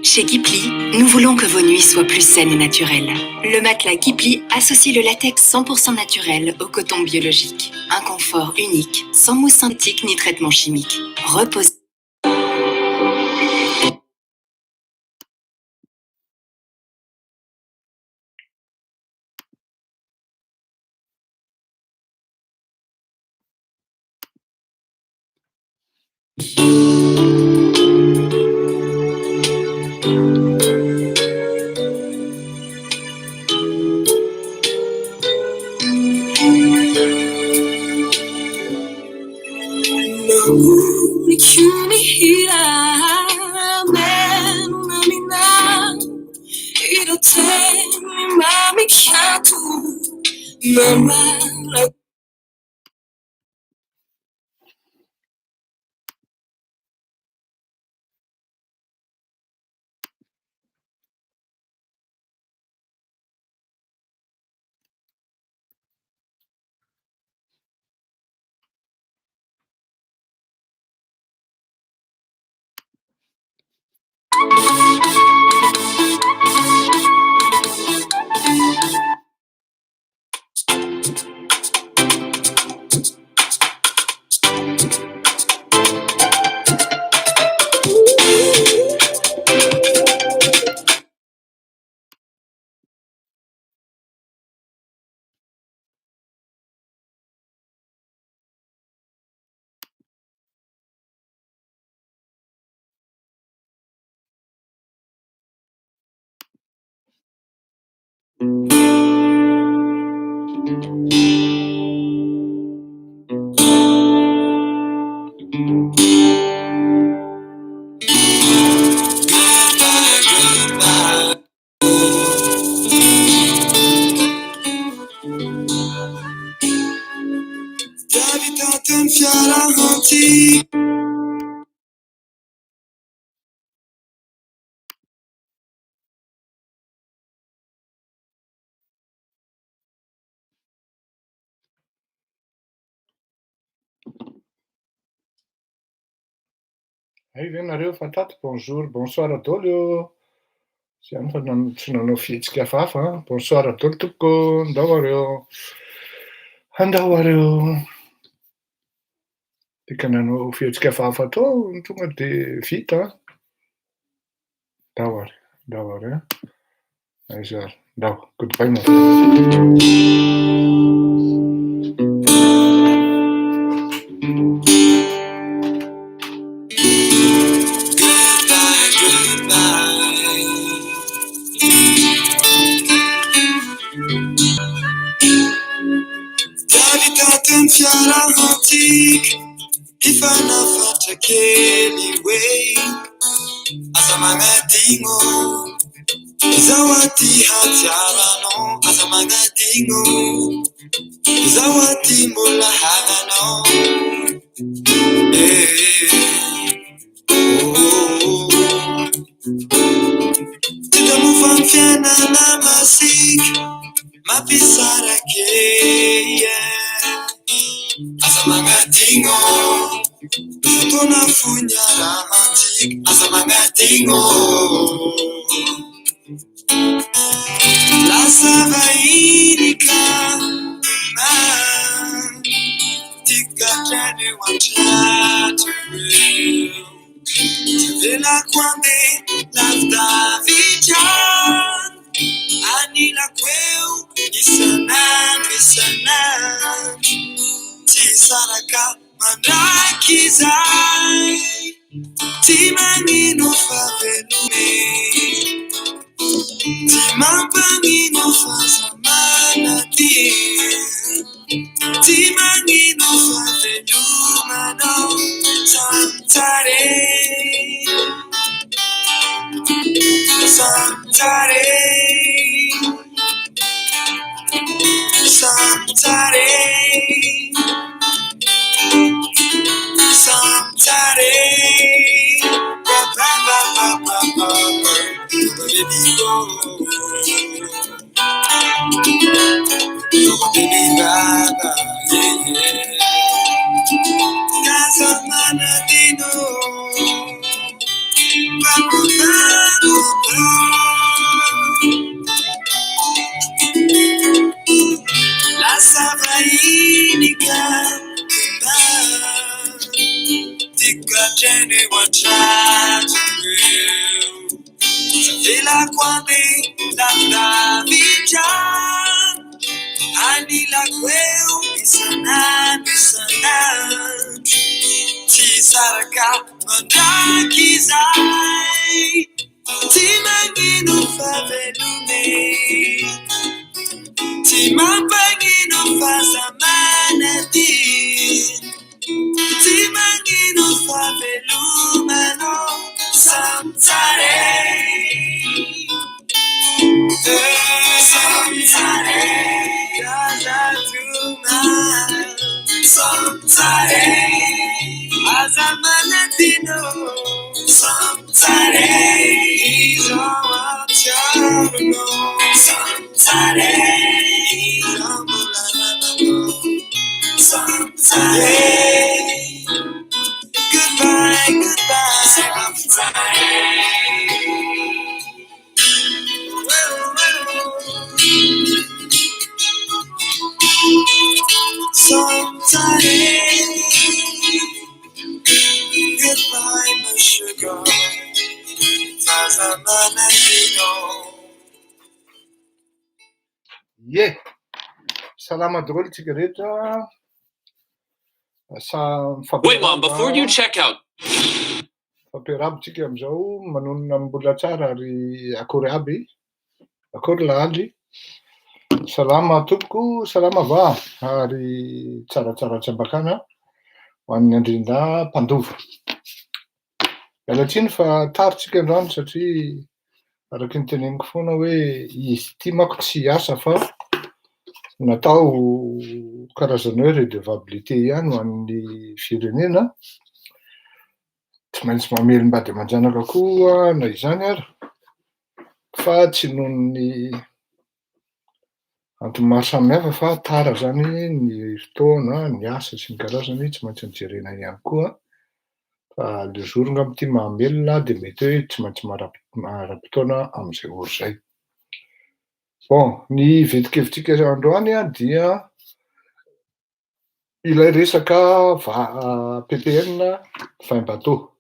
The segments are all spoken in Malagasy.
Chez Kipli, nous voulons que vos nuits soient plus saines et naturelles. Le matelas Kipli associe le latex 100% naturel au coton biologique. Un confort unique, sans mousse synthétique ni traitement chimique. Reposez. Hay ve nareo fa tato? Bonjour, bonsoir daholo ô. Tsy any fa tsy nanao fihetsika hafahafa an. Bonsoir daholo tompoko. Ndao areo. Andao areo. Tika nanao fihetsika hafahafa tao tonga de vita an. Ndao ary, ndao ary an. Aiza ary, ndao. Goodbye mon frère. hisaraka mandrakizay. Tsy magnino fa veloma e, tsy mampagnino fa zamanadino. Tsy magnino fa veloma anao, samy tsara e. Samy tsara e, aza tomany. Samy tsara e, aza manadino. Samy tsara e, izao aho tsiaronao. Samy tsara e, izaho mbola namanao. Samy tsara e, goodbye, goodbye. Samy tsara e. Samy tsara e, goodbye my sugar. Aza manadino. Ie, salama daholo tsika rehetra. Sa Wait, mom, before you check out, mifampiarahaba tsika amizao, manonona mbola tsara ary akory aby, akory lahandry. Salama tompoko, salama va ary tsaratsara tsy ambakana ho an'ny andrinda mpandova. Miala tsiny fa tary tsika androany satria araky ny teneniko foana hoe izy ity manko tsy hiasa fa natao karazana hoe redevabilité ihany ho an'ny firenena. Tsy maintsy mamelom-bady aman-janaka koa na izany ary fa tsy noho ny antony maro samihafa fa tara zany ny fotoana, ny asa sy ny karazany tsy maintsy nojerena ihany koa. Fa le jour angamba ity mahamelona de mety hoe tsy maintsy mara-potoana am'izay ora zay. Bon, ny vetikevitsika androany a dia ilay resaka va PPN 20 bateau.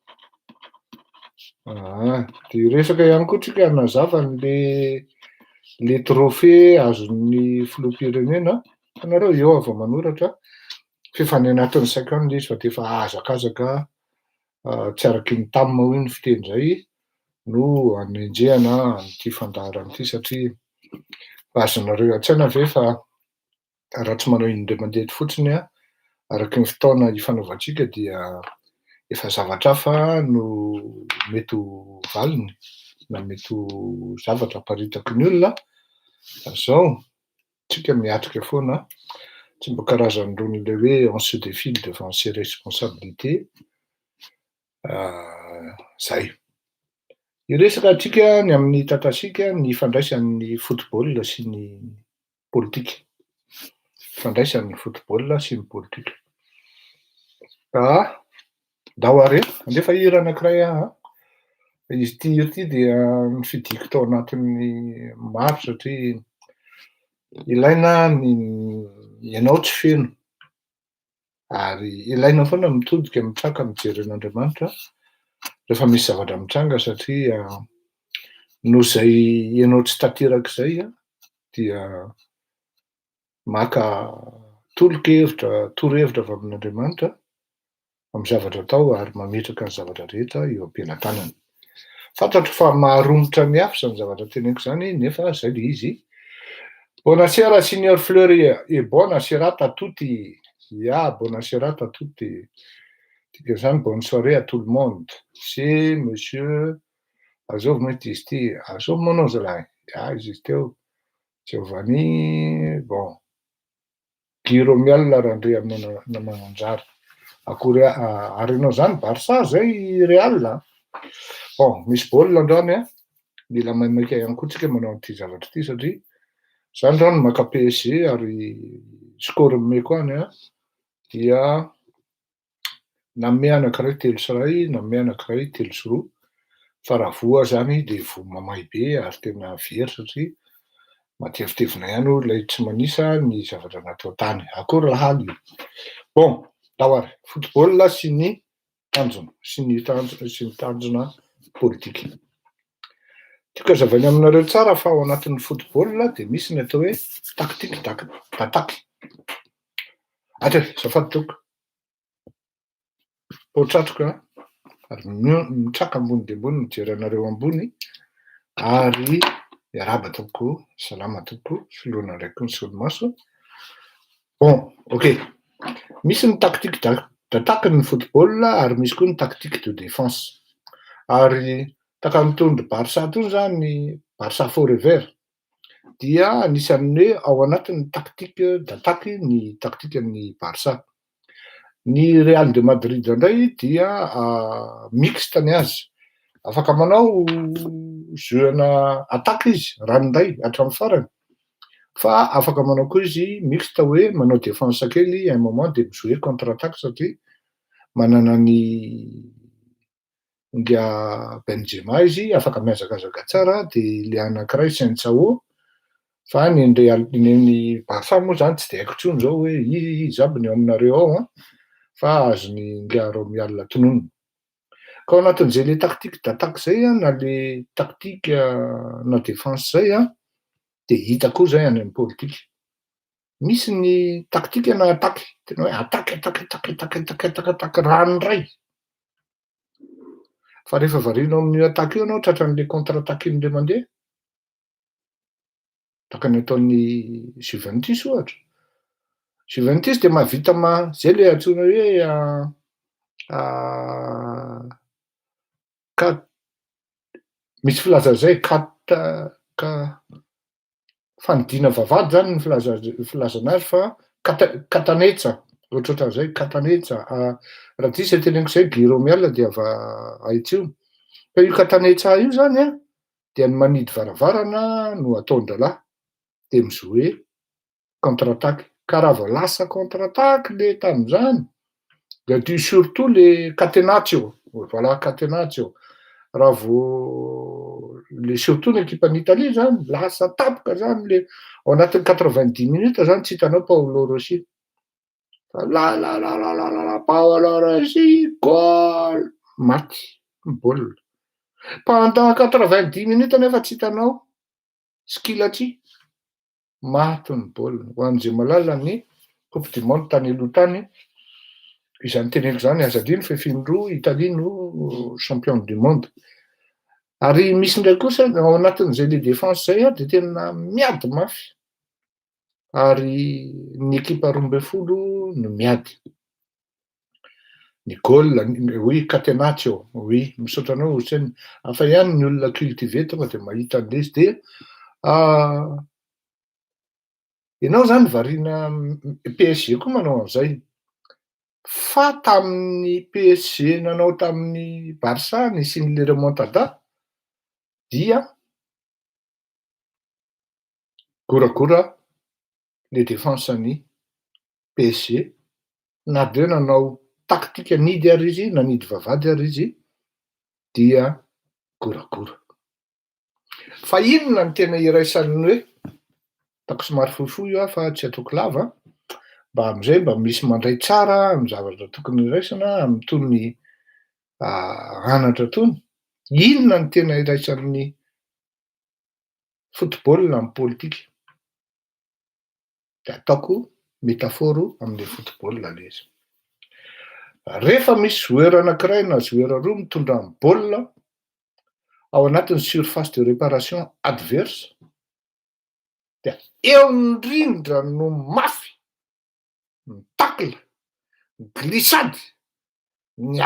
Ah, de resaka ihany koa tsika nazava an'le le trophée azon'ny filoham-pirenena. Anareo eo avy manoratra f'efa any anatin'ny saiko any le izy fa de efa hazakazaka tsy araky ny tamina hoy ny fiteny zay no anenjehana an'ity fandaharana ity satria azonareo an-tsaina ve fa raha tsy manao indray mandeha eto fotsiny a araky ny fotoana ifanaovantsika dia efa zavatra hafa no mety ho valiny na mety ho zavatra aparitaky ny olona. Zao tsika miatrika foana, tsy mba karazan'irony le hoe on se défile devant ses responsabilités zay. Hiresaka atsika ny amin'ny tatasika ny ifandraisan'ny football sy ny politika. Ifandraisan'ny football sy ny politika. Ah, ndao ary alefa hira anankiray aho. Izy ity hira ity dia nifidiko tao anatin'ny maro satria ilaina ny ianao tsy feno ary ilaina foana mitodika mitraka mijery an'Andriamanitra rehefa misy zavatra mitranga satria noho izay ianao tsy tanteraka izay a dia maka tolo-kevitra, torohevitra avy amin'Andriamanitra amin'ny zavatra atao ary mametraka ny zavatra rehetra eo am-pelatanana. Fantatro fa maharomotra ny hafa izany zavatra teneniko izany nefa zay le izy. Buonasera signor Fleury e buona serata a tutti. Ya, buona serata a tutti. Dikan'izany bonne soirée à tout le monde. C'est monsieur azovy moa ity izy ity, azovy moa anao zalahy? Ah izy izy teo. Giovanni, bon. Guy Romial Randriamananjara. Akory ary ianao zany Barça zay Real a? Bon, misy baolina androany a, mila maimaika ihany koa tsika manao an'ity zavatra ity satria za androany maka PSG ary score nomeko any a dia nanome anankiray 3-1, nanome anankiray 3-2, fa raha voa zany de voa mamay be ary tena very satria matevitevina ihany hoy ilay tsy manisa ny zavatra natao tany. Akory lahaly. Bon, ndao ary football sy ny tanjona sy ny tanjona sy ny tanjona politika. Tiako hazavaina aminareo tsara fa ao anatin'ny football de misy ny atao hoe tactique d'attaque. Atre, azafady tompoko. Potratroka ary mitraka ambony dia ambony mijery anareo ambony ary miarahaba tompoko, salama tompoko, soloina indray koa ny solomaso. Bon, ok. Misy ny tactique d'attaque ny football ary misy koa ny tactique de défense. Ary tahaka an'itony ry Barça itony zany, Barça forever, dia anisan'ny hoe ao anatin'ny tactique d'attaque ny tactique-n'ny Barça. Ny Real de Madrid indray dia mixte ny azy. Afaka manao jeu-na attaque izy ranoray hatramin'ny farany, fa afaka manao koa izy mixte hoe manao défense kely un moment de mi-jouer contre attaque satria manana ny nga Benzema izy afaka mihazakazaka tsara de le anankiray Asensio. Fa ny an'ny Real, ny an'ny Barça moa zany tsy de haiko intsony zao hoe iza aby ny ao aminareo ao an, fa azony nga Romial tononina. Ka ao anatin'izay le tactique d'attaque zay an, na le tactique na défense zay an, de hita koa zay any amin'ny politika. Misy ny tactique na attaque, tena hoe attaque, attaque, attaque, attaque, attaque, attaque, attaque ranoray. Fa rehefa varianao amin'io attaque io anao tratran'le contre attaque iny ndray mandeha, tahaka ny ataon'ny Juventus ohatra. Juventus de mahavita zay le antsoina hoe misy filaza zay fanidina vavahady zany ny filazana azy fa catenaccio ohatrohatran'izay catenaccio. Raha diso zay teneniko zay Guy Romial de ava ahitsio. Fa io catenaccio io zany an, dia ny manidy varavarana no ataon-drahalahy de mi-jouer contre attaque. Ka raha vao lasa contre attaque le tamin'izany de surtout le catenaccio, voilà, catenaccio. Raha vao le surtout ny ekipa an'Italie zany lasa tapoka zany le ao anatin'ny 90 minutes zany tsy hitanao Paolo Rossi. La la la la la la la, Paolo Rossi, goal, maty ny baolina. Pendant 90 minutes nefa tsy hitanao Schillaci, maty ny baolina. Ho an'izay mahalala ny coupe du monde tany aloha tany, izany teneniko zany aza adino fa findroa Italie no champion du monde. Ary misy indray kosa ao anatin'izay le défense zay a, de tena miady mafy. Ary ny ekipa 12 no miady. Ny goal, oui, catenaccio, oui, misaotra anao Hossein. Hafa ihany ny olona cultivé tonga de mahita an'le izy de ianao zany variana. PSG koa manao an'izay. Fa tamin'ny PSG nanao tamin'ny Barça nisian'le remontada dia goragora le défense ny PSG na de nanao tactique nidy ary izy, nanidy vavahady ary izy dia goragora. Fa inona ny tena iraisan'ny hoe ataoko somary fohifohy io aho fa tsy ataoko lava mba amizay mba misy mandray tsara amy zavatra tokony iraisana am'tony anatra tony. Inona ny tena iraisan'ny football amy politika? De ataoko métaphore am'le football le izy. Rehefa misy joueur anankiray na joueur roa mitondra ny baolina ao anatin'ny surface de réparation adverse, dia eo indrindra no mafy ny tacle, ny glissade, ny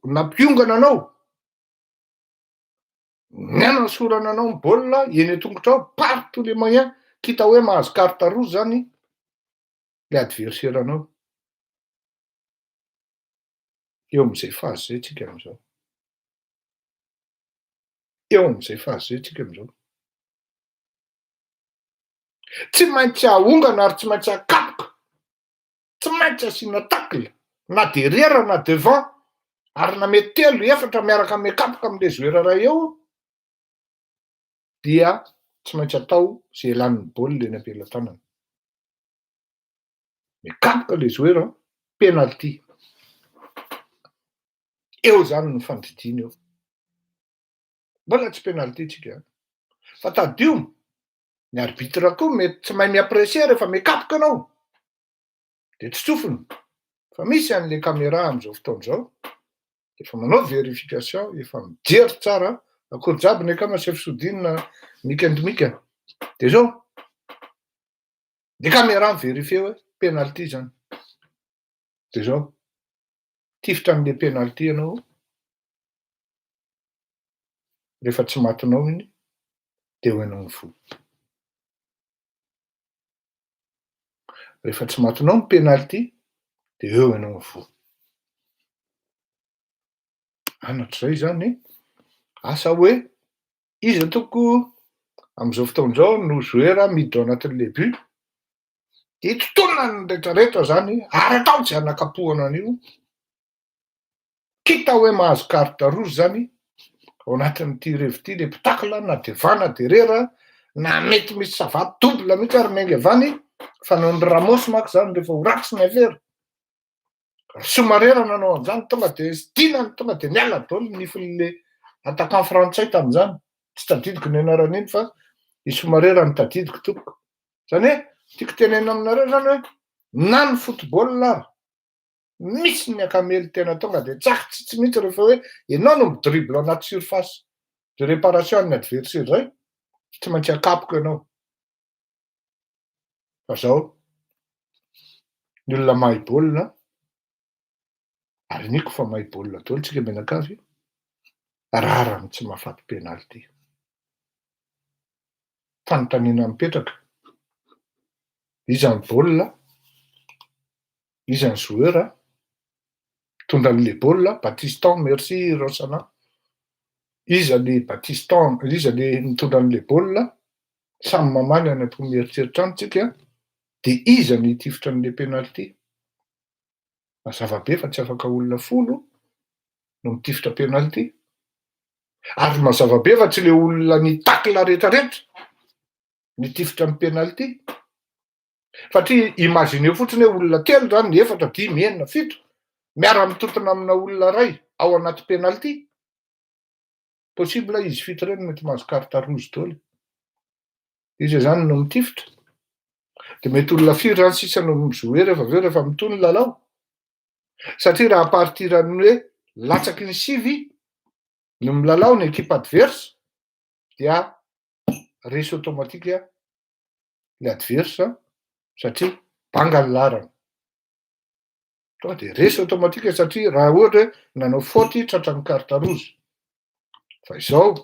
nampiongana anao, ny anasorana anao ny baolina eny an-tongotra ao par tous les moyens, quitte hoe mahazo carte rouge zany le adversaire anao. Eo am'izay phase zay tsika am'izao. Eo am'izay phase zay tsika am'izao. Tsy maintsy ahongana ary tsy maintsy akapoka, tsy maintsy asiana tacle na derrière na devant ary na mety telo efatra miaraka mikapoka am'le joueur ray eo dia tsy maintsy atao zay lanin'ny baolina eny am-pelatanana. Mikapoka le joueur, penalty. Eo zany ny fandidina eo. Mbola tsy penalty tsika. Fa tadio ny arbitre koa mety tsy mahay mi-apprécier rehefa mikapoka anao. De tsy tsofiny. Fa misy an'le caméra amin'izao fotoana izao, efa manao vérification, efa mijery tsara, akory jiaby ny akama chef Sodina Mika and Mika. De zao, le caméra mi-vérifier hoe penalty zany. De zao, tifitra an'le penalty ianao, rehefa tsy matinao iny, de ho ianao ny voa. Rehefa tsy matinao ny penalty de eo ianao ny voa. Anatra zay zany, asa hoe iza tompoko am'izao fotoana izao no joueur miditra ao anatin'le but, de totonina ny retraretra zany ary atao tsy hanakapohana an'io. Quitte hoe mahazo carte rouge zany ao anatin'ity revy ity le mpitacle na devant na derrière na mety misy savate double mihitsy ary miainga avy any, fanaon'i Ramos manko zany rehefa ho ratsy ny afera. Somarera nanao an'izany tonga de dinany tonga de niala daholo ny nifin'le attaquant frantsay tamin'izany, tsy tadidiko ny anaran'iny fa i Somarera no tadidiko tompoko. Zany hoe tiako tenenina aminareo zany hoe na ny football ary Misy ny akamely tena tonga dia tsaky-tsitsy mihitsy rehefa hoe ianao no mi-dribble anaty surface de réparation an'ny adversaire zay, tsy maintsy akapoka ianao. Fa zao, ny olona mahay baolina, ary iniako fa mahay baolina daholo tsika mianakavy, rarany ny tsy mahafaty penalty. Fanontaniana mipetraka, iza ny baolina? Iza ny joueur a? Mitondra an'le baolina, Battiston, merci Rosana. Iza le Battiston, iza le mitondra an'le baolina? Samy mamaly any am-po mieritreritra any tsika, de iza no hitifitra an'le penalty? Mazava be fa tsy afaka olona folo no mitifitra penalty. Ary mazava be fa tsy le olona ni-tacle retraretra nitifitra ny penalty. Satria imagineo fotsiny hoe olona telo zany, efatra, dimy, enina, fito, miara-mitontona amina olona iray ao anaty penalty. Possible izy fito ireny mety mahazo carte rouge daholo. Iza zany no mitifitra? De mety olona firy zany sisa no mi-jouer rehefa avy eo rehefa mitohy ny lalao? Satria raha à partir an'ny hoe latsaky ny sivy no milalao ny équipe adverse dia resy automatique le adverse satria banga ny laharana. Tonga de resy automatique satria raha ohatra hoe nanao faute tratran'ny carte rouge. Fa izao,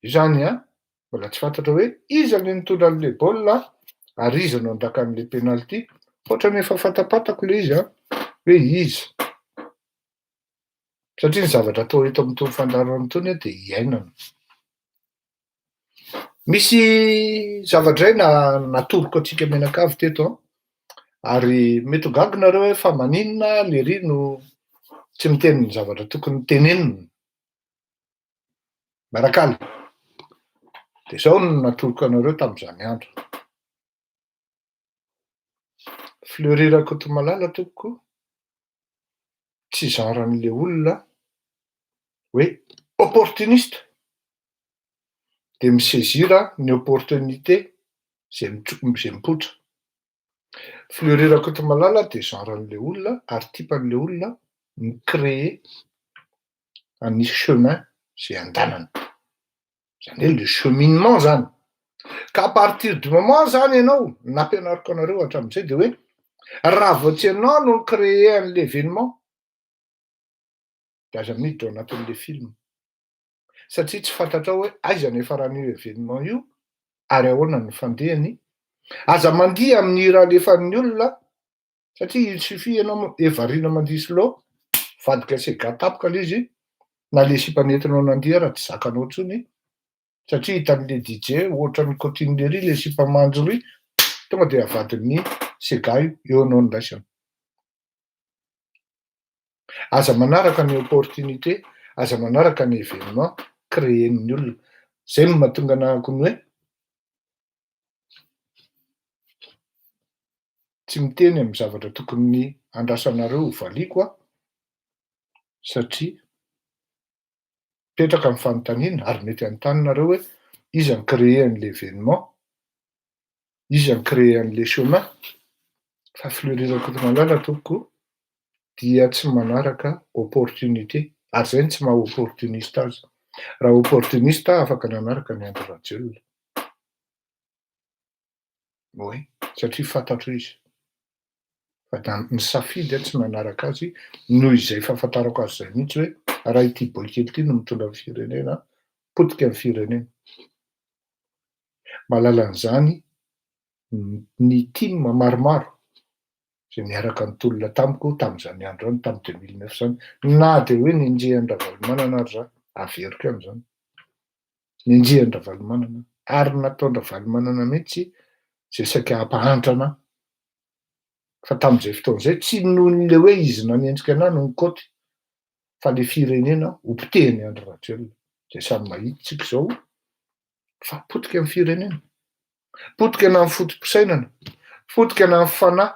io zany an, mbola tsy fantatra hoe iza le nitondra an'le baolina ary iza no handaka an'le penalty. Ohatran'ny efa fantapantako le izy an, hoe iza. Satria ny zavatra atao eto amin'itony fandaharana itony an de iainana. Misy zavatra iray na- natoroko antsika mianakavy teto an, ary mety ho gaga nareo hoe fa maninona lery no tsy miteny ny zavatra tokony tenenina. Miarakaly. De zao no natoroko anareo tamin'izany andro. Fleury Rakotomalala tompoko, tsy genre-n'le olona hoe opportuniste, de mi-saisir ny opportunité zay mitro- zay mipoitra. Fleury Rakotomalala de genre-n'le olona ary type-n'le olona mi-créer any chemin zay andanana. Zany hoe le cheminement zany. Ka à partir du moment zany ianao, nampianariko anareo hatramin'izay de hoe raha vao tsy ianao no mi-créer an'le événement, de aza miditra ao anatin'le film. Satria tsy fantatrao hoe aiza ny hiafaran'io événement io ary ahoana ny fandehany. Aza mandihy amin'ny hira alefan'ny olona satria il suffit ianao evariana mandihy slow, vadika sega tampoka le izy, na le sipa nentinao nandihy raha tsy zakanao intsony, satria hitan'le DJ ohatran'ny cotine ry le sipa manjo ry, tonga de avadin'ny sega io, eo anao ny raisana. Aza manaraka ny opportunité, aza manaraka ny événement créer-n'ny olona. Zay no mahatonga anahako ny hoe tsy miteny amin'ny zavatra tokony andrasanareo ho valiako aho, satria mipetraka ny fanontaniana ary mety hanontany nareo hoe iza ny créer an'le événement, iza ny créer an'le chemin. Fa Fleury Rakotomalala tompoko dia tsy manaraka opportunité ary zay no tsy maha opportuniste azy. Raha opportuniste afaka nanaraka an'i Andry Rajoelina. Oui, satria fantatro izy. Fa da nisafidy aho tsy nanaraka azy noho izay fahafantarako azy izay mihitsy hoe raha ity boay kely ity no mitondra ny firenena, potika ny firenena. Mahalala an'izany ny tim maromaro izay niaraka nitolona tamiko tamin'izany andro izany, tamin'ny 2009 izany, na dia hoe nenjehin-dRavalomanana ary za, averiko ihany izany. Nenjehin-dRavalomanana ary nataon-dRavalomanana mihitsy izay saika hampahantra anah. Fa tamin'izay fotoana izay, tsy noho ny le hoe izy nanenjika anah no nikaoty, fa le firenena ho potehin'i Andry Rajoelina. Izay samy mahita tsika izao fa potika ny firenena. Potika na ny foto-pisainana, potika na ny fanahy,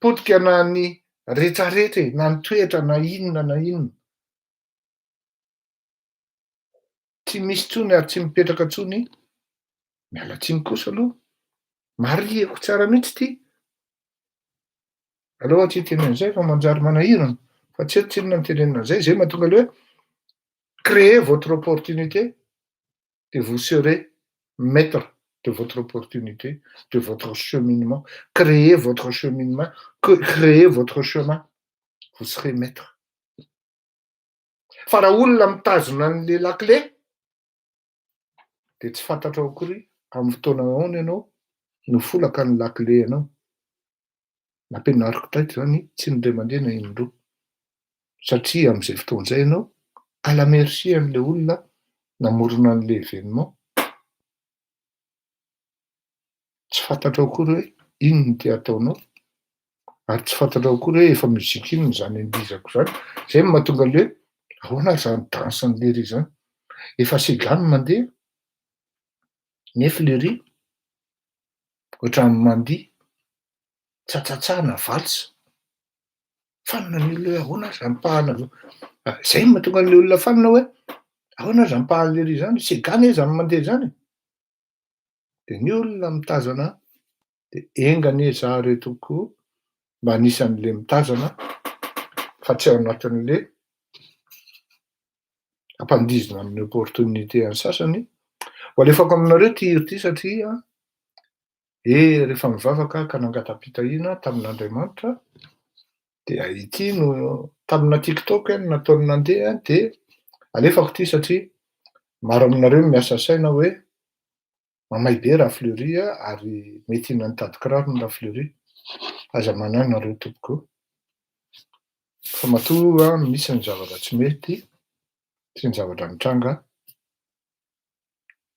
potika na ny retraretra e, na ny toetra na inona na inona. Tsy misy intsony ary tsy mipetraka intsony, miala tsiny kosa aloha, marihiko tsara mihitsy ity, aleo aho tsy hiteny an'izay fa manjary manahirana, fa tsy eto tsinona no tenenina an'izay, zay mahatonga le hoe créez votre opportunité de vous serez maître de votre opportunité, de votre cheminement, créez votre cheminement, créez votre chemin, vous serez maître. Fa raha olona mitazona an'le lakile de tsy fantatrao akory amin'ny fotoana ahoana ianao no folaka ny lakile anao. Nampianariko taito zany tsy indray mandeha na indroa. Satria amin'izay fotoana izay ianao à la merci an'le olona namorona an'le événement. Tsy fantatrao akory hoe inona no te hataonao ary tsy fantatrao akory hoe efa musique inona izany andihizako izany. Zay no mahatonga an'le hoe ahoana ary izany danse an'i lery izany. Efa sega no mandeha nefa lery ohatran'ny mandihy tsatsatsa na valse. Fanina ny olona hoe ahoana ary izany pahana zao. Zay no mahatonga an'le olona fanina hoe ahoana ary izany pahan'i lery izany, sega anie izany mandeha izany e. De ny olona mitazana de enga anie za re tompoko mba anisan'le mitazana fa tsy ao anatin'le ampandihizina amin'ny opportunité an'ny sasany. Ho alefako aminareo ty hira ty satria eh rehefa mivavaka ka nangatam-pitahiana tamin'Andriamanitra dia ity no tamina TikTok no nataony nandeha de alefako ty satria maro aminareo miasa saina hoe mamay be Rafleury ary mety hihinan'ny tady kiraro ny Rafleury. Aza manahy nareo tompoko fa matoa misy ny zavatra tsy mety sy ny zavatra mitranga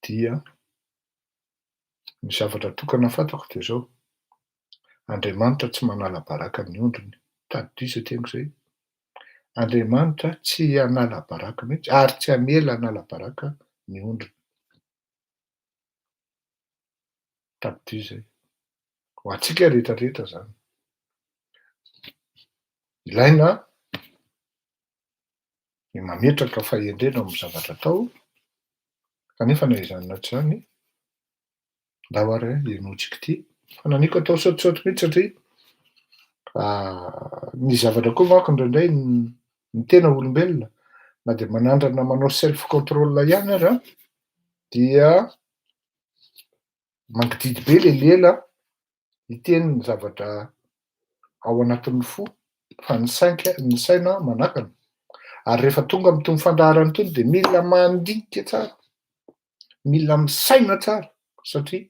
dia ny zavatra tokana fantako dia izao, Andriamanitra tsy manala baraka ny ondriny, tadidio izay teniko izay, Andriamanitra tsy hanala baraka mihitsy ary tsy hamela hanala baraka ny ondriny. Tadidio izay. Ho antsika rehetra rehetra izany. Ilaina ny mametraka fahendrena ao amin'ny zavatra atao, kanefa na izany na tsy izany, ndao ary henointsika ity fa naniko atao saotisaoty mihitsy satria ny zavatra koa manko indraindray ny tena olombelona na dia manandrana manao self control ihany aza dia mangididy be le lela hiteny ny zavatra ao anatin'ny fo fa ny sainka ny saina manakana. Ary rehefa tonga amin'itony fandaharana itony dia mila mandinika tsara, mila misaina tsara satria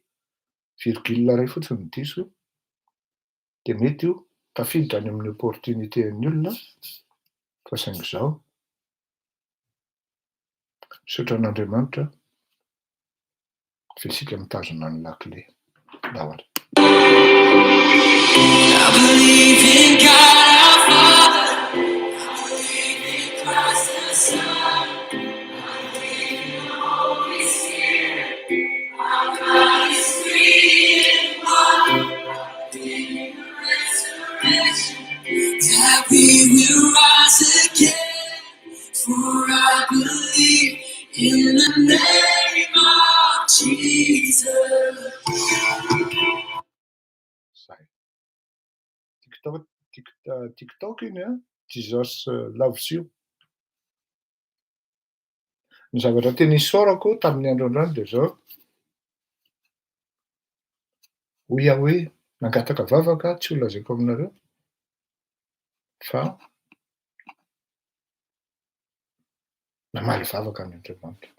virgule iray fotsiny no diso dia mety ho tafiditra any amin'ny opportunité an'ny olona fa saingy izao misaotra an'Andriamanitra fa isika mitazona ny lakile. Ndao ary. I believe in God our Father. I believe in Christ the Son. I believe in the Holy Spirit. Our God is three in one. I believe in the resurrection. That we will rise again. For I believe in the name of Jesus. TikTok TikTok iny an, Jesus loves you. Ny zavatra tena isaorako tamin'ny andro androany dia izao, hoy aho hoe nangataka vavaka aho, tsy ho lazaiko aminareo fa namaly vavaka ny Andriamanitra.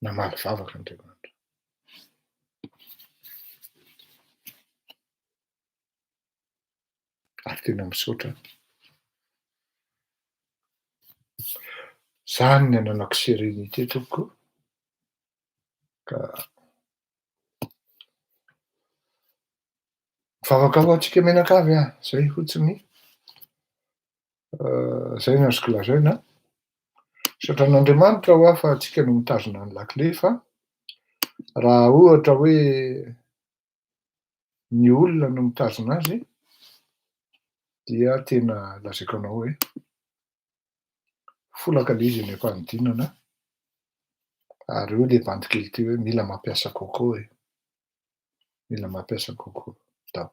Namaly vavaka Andriamanitra. Ary tena misaotra aho. Zany ny ananako sérénité tompoko ka mivavaka ho antsika mianakavy ah, zay fotsiny zay no azoko lazaina. Misaotra an'Andriamanitra ho aho fa antsika no mitazona ny lakile fa raha ohatra hoe ny olona no mitazona azy dia tena lazaiko anao hoe folaka le izy eny am-panidinana ary hoy le bandy kely ty hoe mila mampiasa coco e, mila mampiasa coco dao.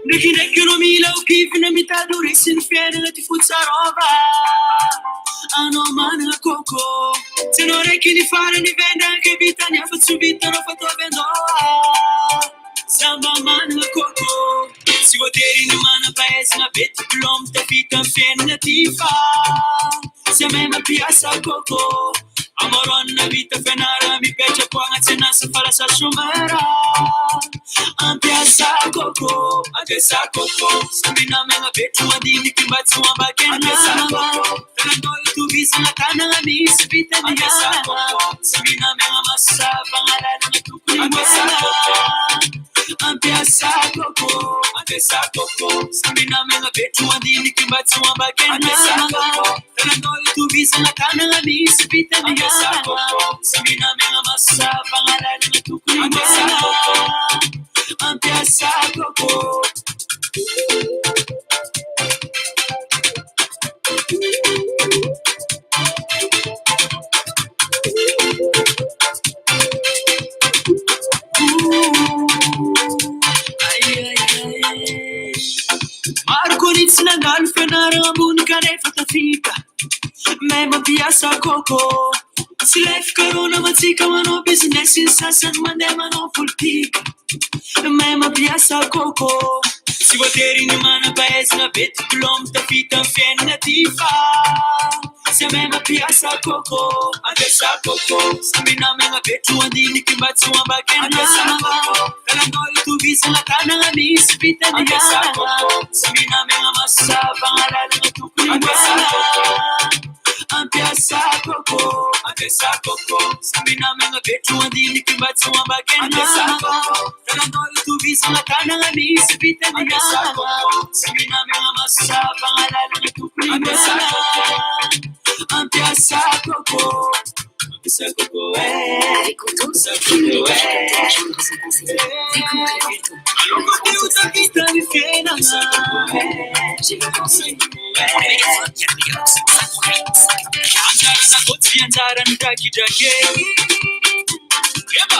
Ndraikindraiky anao mila ho kivina mitady ho resy ny fiainana ty fo tsarova anao manana coco tsy anao raiky ny farany vendraka vitany hafa tsy ho vitanao fa ataovy andoha za mba manana coco tsy voatery ny manam-pahaizana be diplôme tafita amin'ny fiainana ty fa tsy mahay mampiasa coco Amaroanina vita fianarana mipetra-poagna tsy an'asa fa lasa chômeur. Ampiasa coco, ampiasa coco, samby namagna be tro andiniky mba tsy ho ambaka Ampiasa coco, tananao itovizagna tanagna misy vita Ampiasa coco, samby namagna maso savagna lalagna tokony Ampiasa coco, ampiasa coco, ampiasa coco, samby namagna be tro andiniky mba tsy ho ambaka Ampiasa coco. Tananao itovizana tanana misy vita miasa Samby namegna maso savagna lalagna tokony Ampiasa ampiasa coco. Maro koa ny tsy nandalo fianarana ambony kanefa tafita Mahay mampiasa coco. Tsy ilay fikarohana mantsika manao business ny sasany mandeha manao politika. Mahay mampiasa coco. Tsy voatery ny manam-pahaizana be diplôme tafita amin'ny fiainana ty fa tsy mahay mampiasa coco. Ampiasa coco. Samby namagna be tro andiniky mba tsy ho ambakaina. Ampiasa coco. Tananao itovizana tanana misy vita Ampiasa coco. Samby namagna maso savagna lalagna tokony Ampiasa coco. Ampiasa coco. Ampiasa coco. Samby namagna be tro andiniky mba tsy ho ambakaina. Ampiasa coco. Tananao itovizana tanana misy vita Ampiasa coco. Samby namagna maso savagna lalagna tokony Ampiasa coco. Ampiasa coco. Ampiasa coco eh. Avec Otto, Ampiasa cumulez coco les difficultés à eh. joindre son conseiller. Découvrez Otto, Aloko le te ho grand spécialiste tafita ny fiainana. J'ai le conseiller. Anjarana koa tsy anjarany drakidraky. Eba!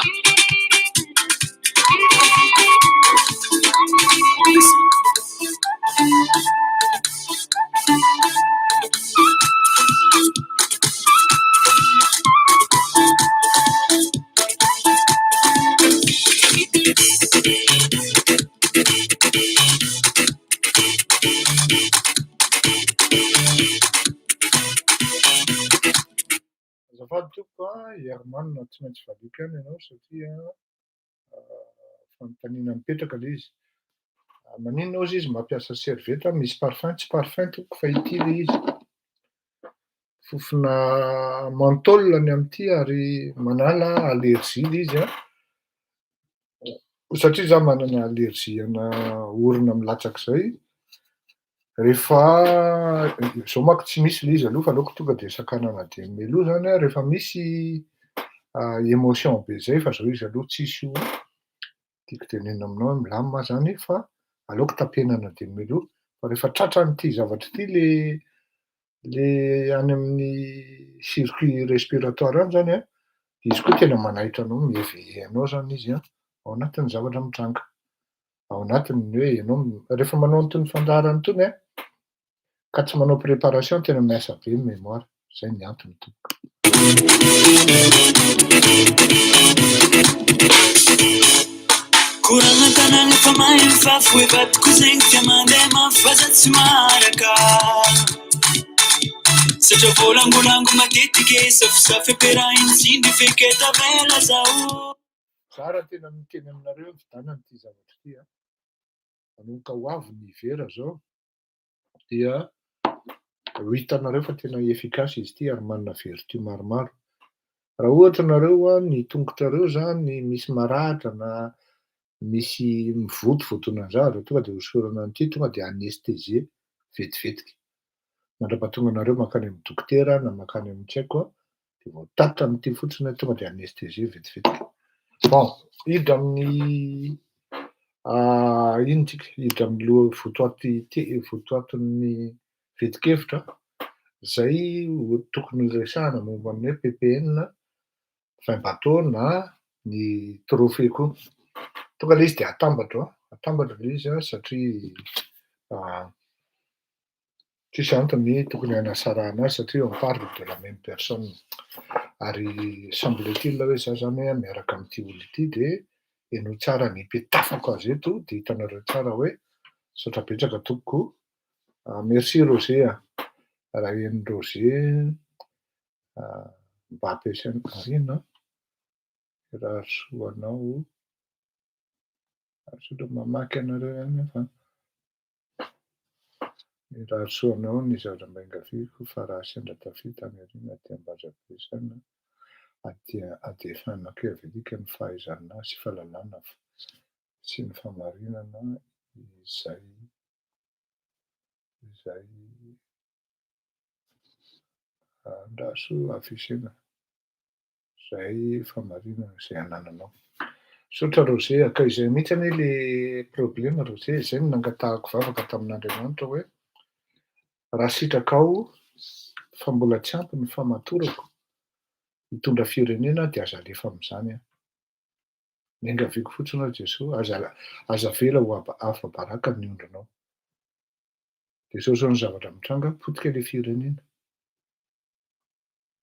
Azafady tompoko a, i Herman tsy maintsy valiako ihany ianao satria fanontaniana mipetraka ilay izy. Maninona hozy izy mampiasa serviette misy parfum? Tsy parfum tompoko fa ity ilay izy. Fofona menthol ny amin'ity ary manala allergie ilay izy an. Satria izaho manana allergie ana orona milatsaka izay. Rehefa zao manko tsy misy le izy aloha fa aleoko tonga de sakanana dieny mialoha zany a, rehefa misy émotion be zay fa zao izy aloha tsisy io, tiako tenenina aminao hoe milamina zany fa aleoko tapenana dieny mialoha fa rehefa tratran'ity zavatra ity le le any amin'ny circuit respiratoire any zany a, de izy koa tena manaitra anao, mi-éveiller anao zany izy a, ao anatin'ny zavatra mitranga, ao anatin'ny hoe ianao rehefa manao an'itony fandaharana itony a, ka tsy manao préparation tena miasa be ny mémoire, zay ny antony tompoko. Koragna tanàna efa mahay mifafy hoe vadiko zegny tia mandeha mafy fa za tsy maharaka. Satria volangolango matetiky safosafo ampiarahiny tsindry feky tavela zaho. Za raha tena miteny aminareo mividianana ity zavatra ity a, manomboka ho avy ny hiver zao dia ho hitanareo fa tena efficace izy ity ary manana vertu maromaro. Raha ohatra nareo a ny tongotrareo zany misy maratra na misy mivontovontoana zavatra tonga de hosorana an'ity tonga de anesthésie vetivetiky. Mandrapahatonga anareo mankany amin'ny dokotera na mankany amin'ny tsy haiko a, de vao tatitra amin'ity fotsiny tonga de anesthésie vetivetiky. Bon, hiditra amin'ny ino tsika, hiditra amin'ny loha votoaty ty votoatin'ny vetin-kevitra zay ho tokony horesahana momba ny hoe P P N vingt bateau na ny trophée koa. Tonga le izy de atambatro a, atambatro le izy a satria tsisy antony tokony hanasarahana azy satria on parle de la même personne. Ary semble-t-il hoe za zany a miaraka amin'ity olo ity de henoy tsara ny ipetafako azy eto de hitanareo tsara hoe misaotra betsaka tompoko. Merci Roger a, raha heno Roger mba ampiasaina inona mirary soa anao, asa aloha mamaky anareo ihany aho fa mirary soa anao ny zavatra mba ingaviako fa raha sendra tafita any aoriana dia mba azo ampiasaina à des fins machiavéliques ny fahaizana sy fahalalana sy ny fahamarinana izay izay andraso affichena zay fahamarinana izay anananao. Misaotra Roger a, ka izay mihitsy anie le problema Roger, zay no nangatahako vavaka tamin'Andriamanitra hoe raha sitrakao fa mbola tsy ampy ny famatorako hitondra firenena de aza alefa amin'izany aho. Miangaviako fotsiny aho Jesoa, aza aza avela ho afa-baraka ny ondrinao. De zao zao ny zavatra mitranga, potika le firenena.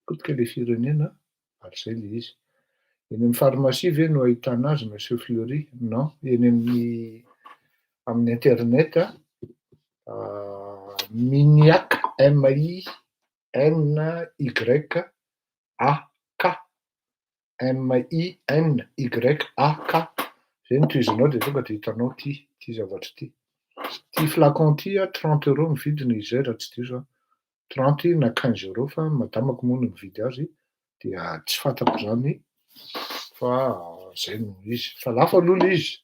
Potika le firenena ary zay le izy. Eny amin'ny pharmacie ve no ahitana azy monsieur Fleury? Non, eny amin'ny amin'ny internet Miniak M I N Y A K M I N Y A K zay no tohizanao de tonga de hitanao ty ty zavatra ty. Ty flacon ty a 30 euros ny vidiny izay raha tsy diso aho. 30 na 15 euros fa madamako moa no mividy azy dia tsy fantako zany fa zay no izy. Fa lafo aloha le izy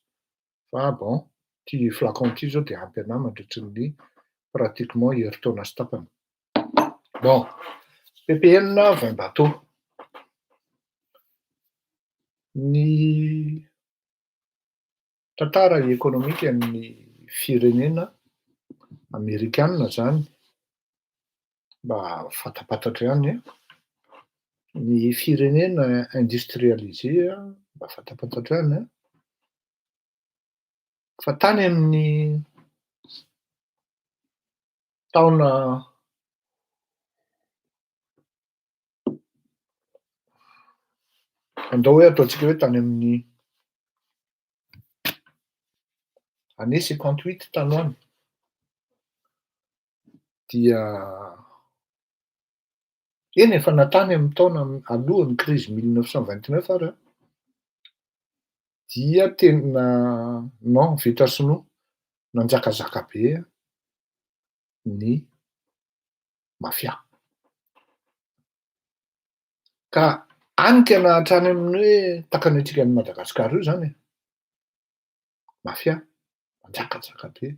fa bon ty flacon ty zao de ampy anahy mandritry ny pratiquement herintaona sy tapany. Bon, P P N 20 bateau. Ny tantara ekonomika ny firenena amerikana zany mba fantapantatra ihany a, ny firenena industrialisé mba fantapantatra ihany a, fa tany amin'ny taona andao hoe ataontsika hoe tany amin'ny année 58 tany ho any dia eny efa natany amin'ny taona alohan'ny crise 1929 ary a, dia tena non vita sinoa nanjakazaka be ny mafia. Ka any tena hatrany amin'ny hoe takany antsika any Madagasikara io zany e, mafia manjakajaka be.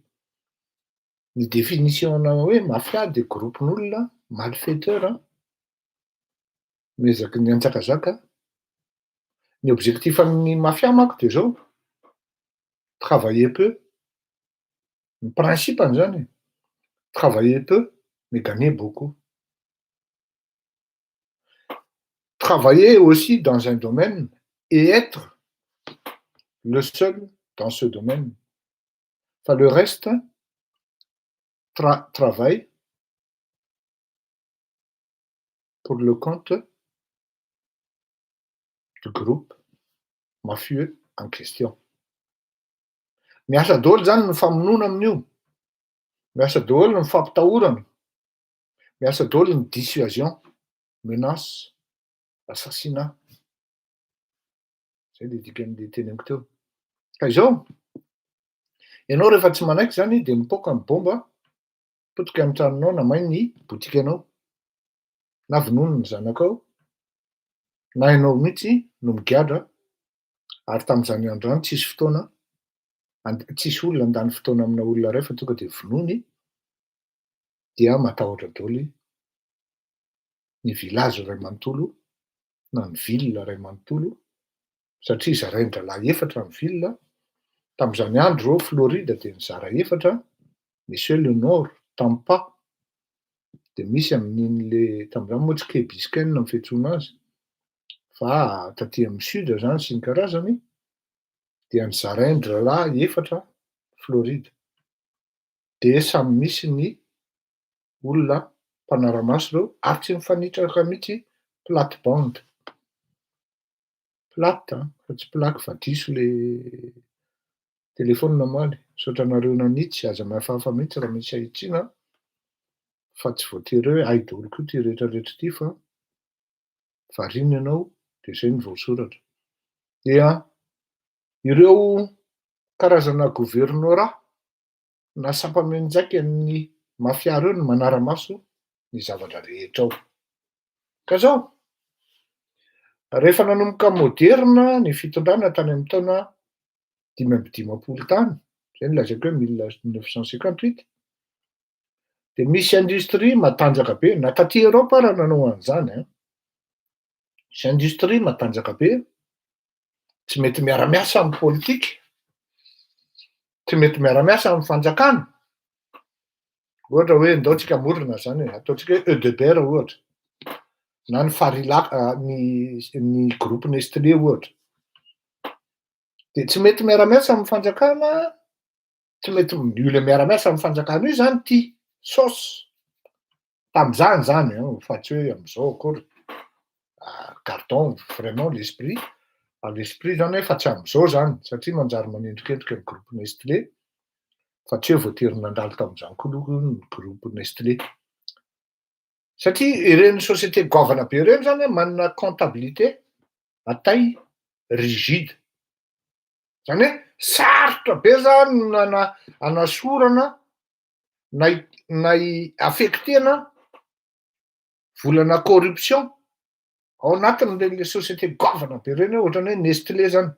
Ny définition-na hoe mafia de groupe-n'olona malfaiteur miezaky ny hanjakazaka. Ny objectif an'ny mafia manko de zao: travailler peu, ny principe-ny zany e, travailler peu mais gagner beaucoup. Travailler aussi dans un domaine et être le seul dans ce domaine, fa le reste travaille pour le compte du groupe mafieux en question. Miasa daholo zany ny famonoana amin'io, miasa daholo ny fampitahorana, miasa daholo ny dissuasion, menace, assassinat. Zay le dikan'le teneniko teo. Ka izao, ianao rehefa tsy manaiky zany de mipoaka ny bomba, potika ny tranonao na may ny botikanao, na vonono ny zanakao, na ianao mihitsy no migadra, ary tam'izany andro zany tsisy fotoana, tsisy olona handany fotoana amina olona ray fa tonga de vonoiny, dia matahotra daholo ny village ray manontolo na ny ville ray manontolo, satria zarain-drahalahy efatra ny ville, tam'izany andro reo Floride de nizara efatra, misy hoe le nord, Tampa, de misy amin'iny le tam'izany moa tsy Key Biscayne ny fiantsoana azy, fa taty amy sud zany sy ny karazany, dia nizarain-drahalahy efatra Floride. De samy misy ny olona mpanara-maso reo ary tsy mifanitraka mihitsy plate bande. Plate fa tsy plaque fa diso le telefôna omaly. Misaotra anareo nanitsy, aza mihafahafa mihitsy raha misy ahitsiana fa tsy voatery hoe hay daholo koa ty rehetrarehetra ty fa variana ianao de zay no voasoratra. Dia ireo karazana governorat na sampamenjaika ny mafia reo no manara-maso ny zavatra rehetra ao. Ka zao, rehefa nanomboka moderna ny fitondrana tany amy taona 55 tany, zay no lazaiko hoe 1958, de misy industrie matanjaka be, na taty Eropa raha nanao an'izany an, misy industrie matanjaka be, tsy mety miara-miasa amy politika, tsy mety miara-miasa amy fanjakana, ohatra hoe ndao tsika hamorona zany e, ataotsika hoe Eudeber ohatra, na ny Farilac ny groupe Nestlé ohatra. De tsy mety miara-miasa amy fanjakana, tsy mety io le miara-miasa amy fanjakana io zany ty saosy tam'izany zany an, fa tsy hoe am'izao akory. Gardons vraiment l'esprit, à l'esprit zany hoe fa tsy am'izao zany satria manjary manendrikendrika ny groupe Nestlé, fa tsy hoe voatery nandalo tam'izany koa aloha ny groupe Nestlé. Satria ireny société goavana be ireny zany an manana comptabilité à taille rigide. Zany hoe sarotra be zany nana anasorana na i affectena volana corruption ao anatin'ireny le société goavana be reny hoe ohatrany hoe Nestlé zany.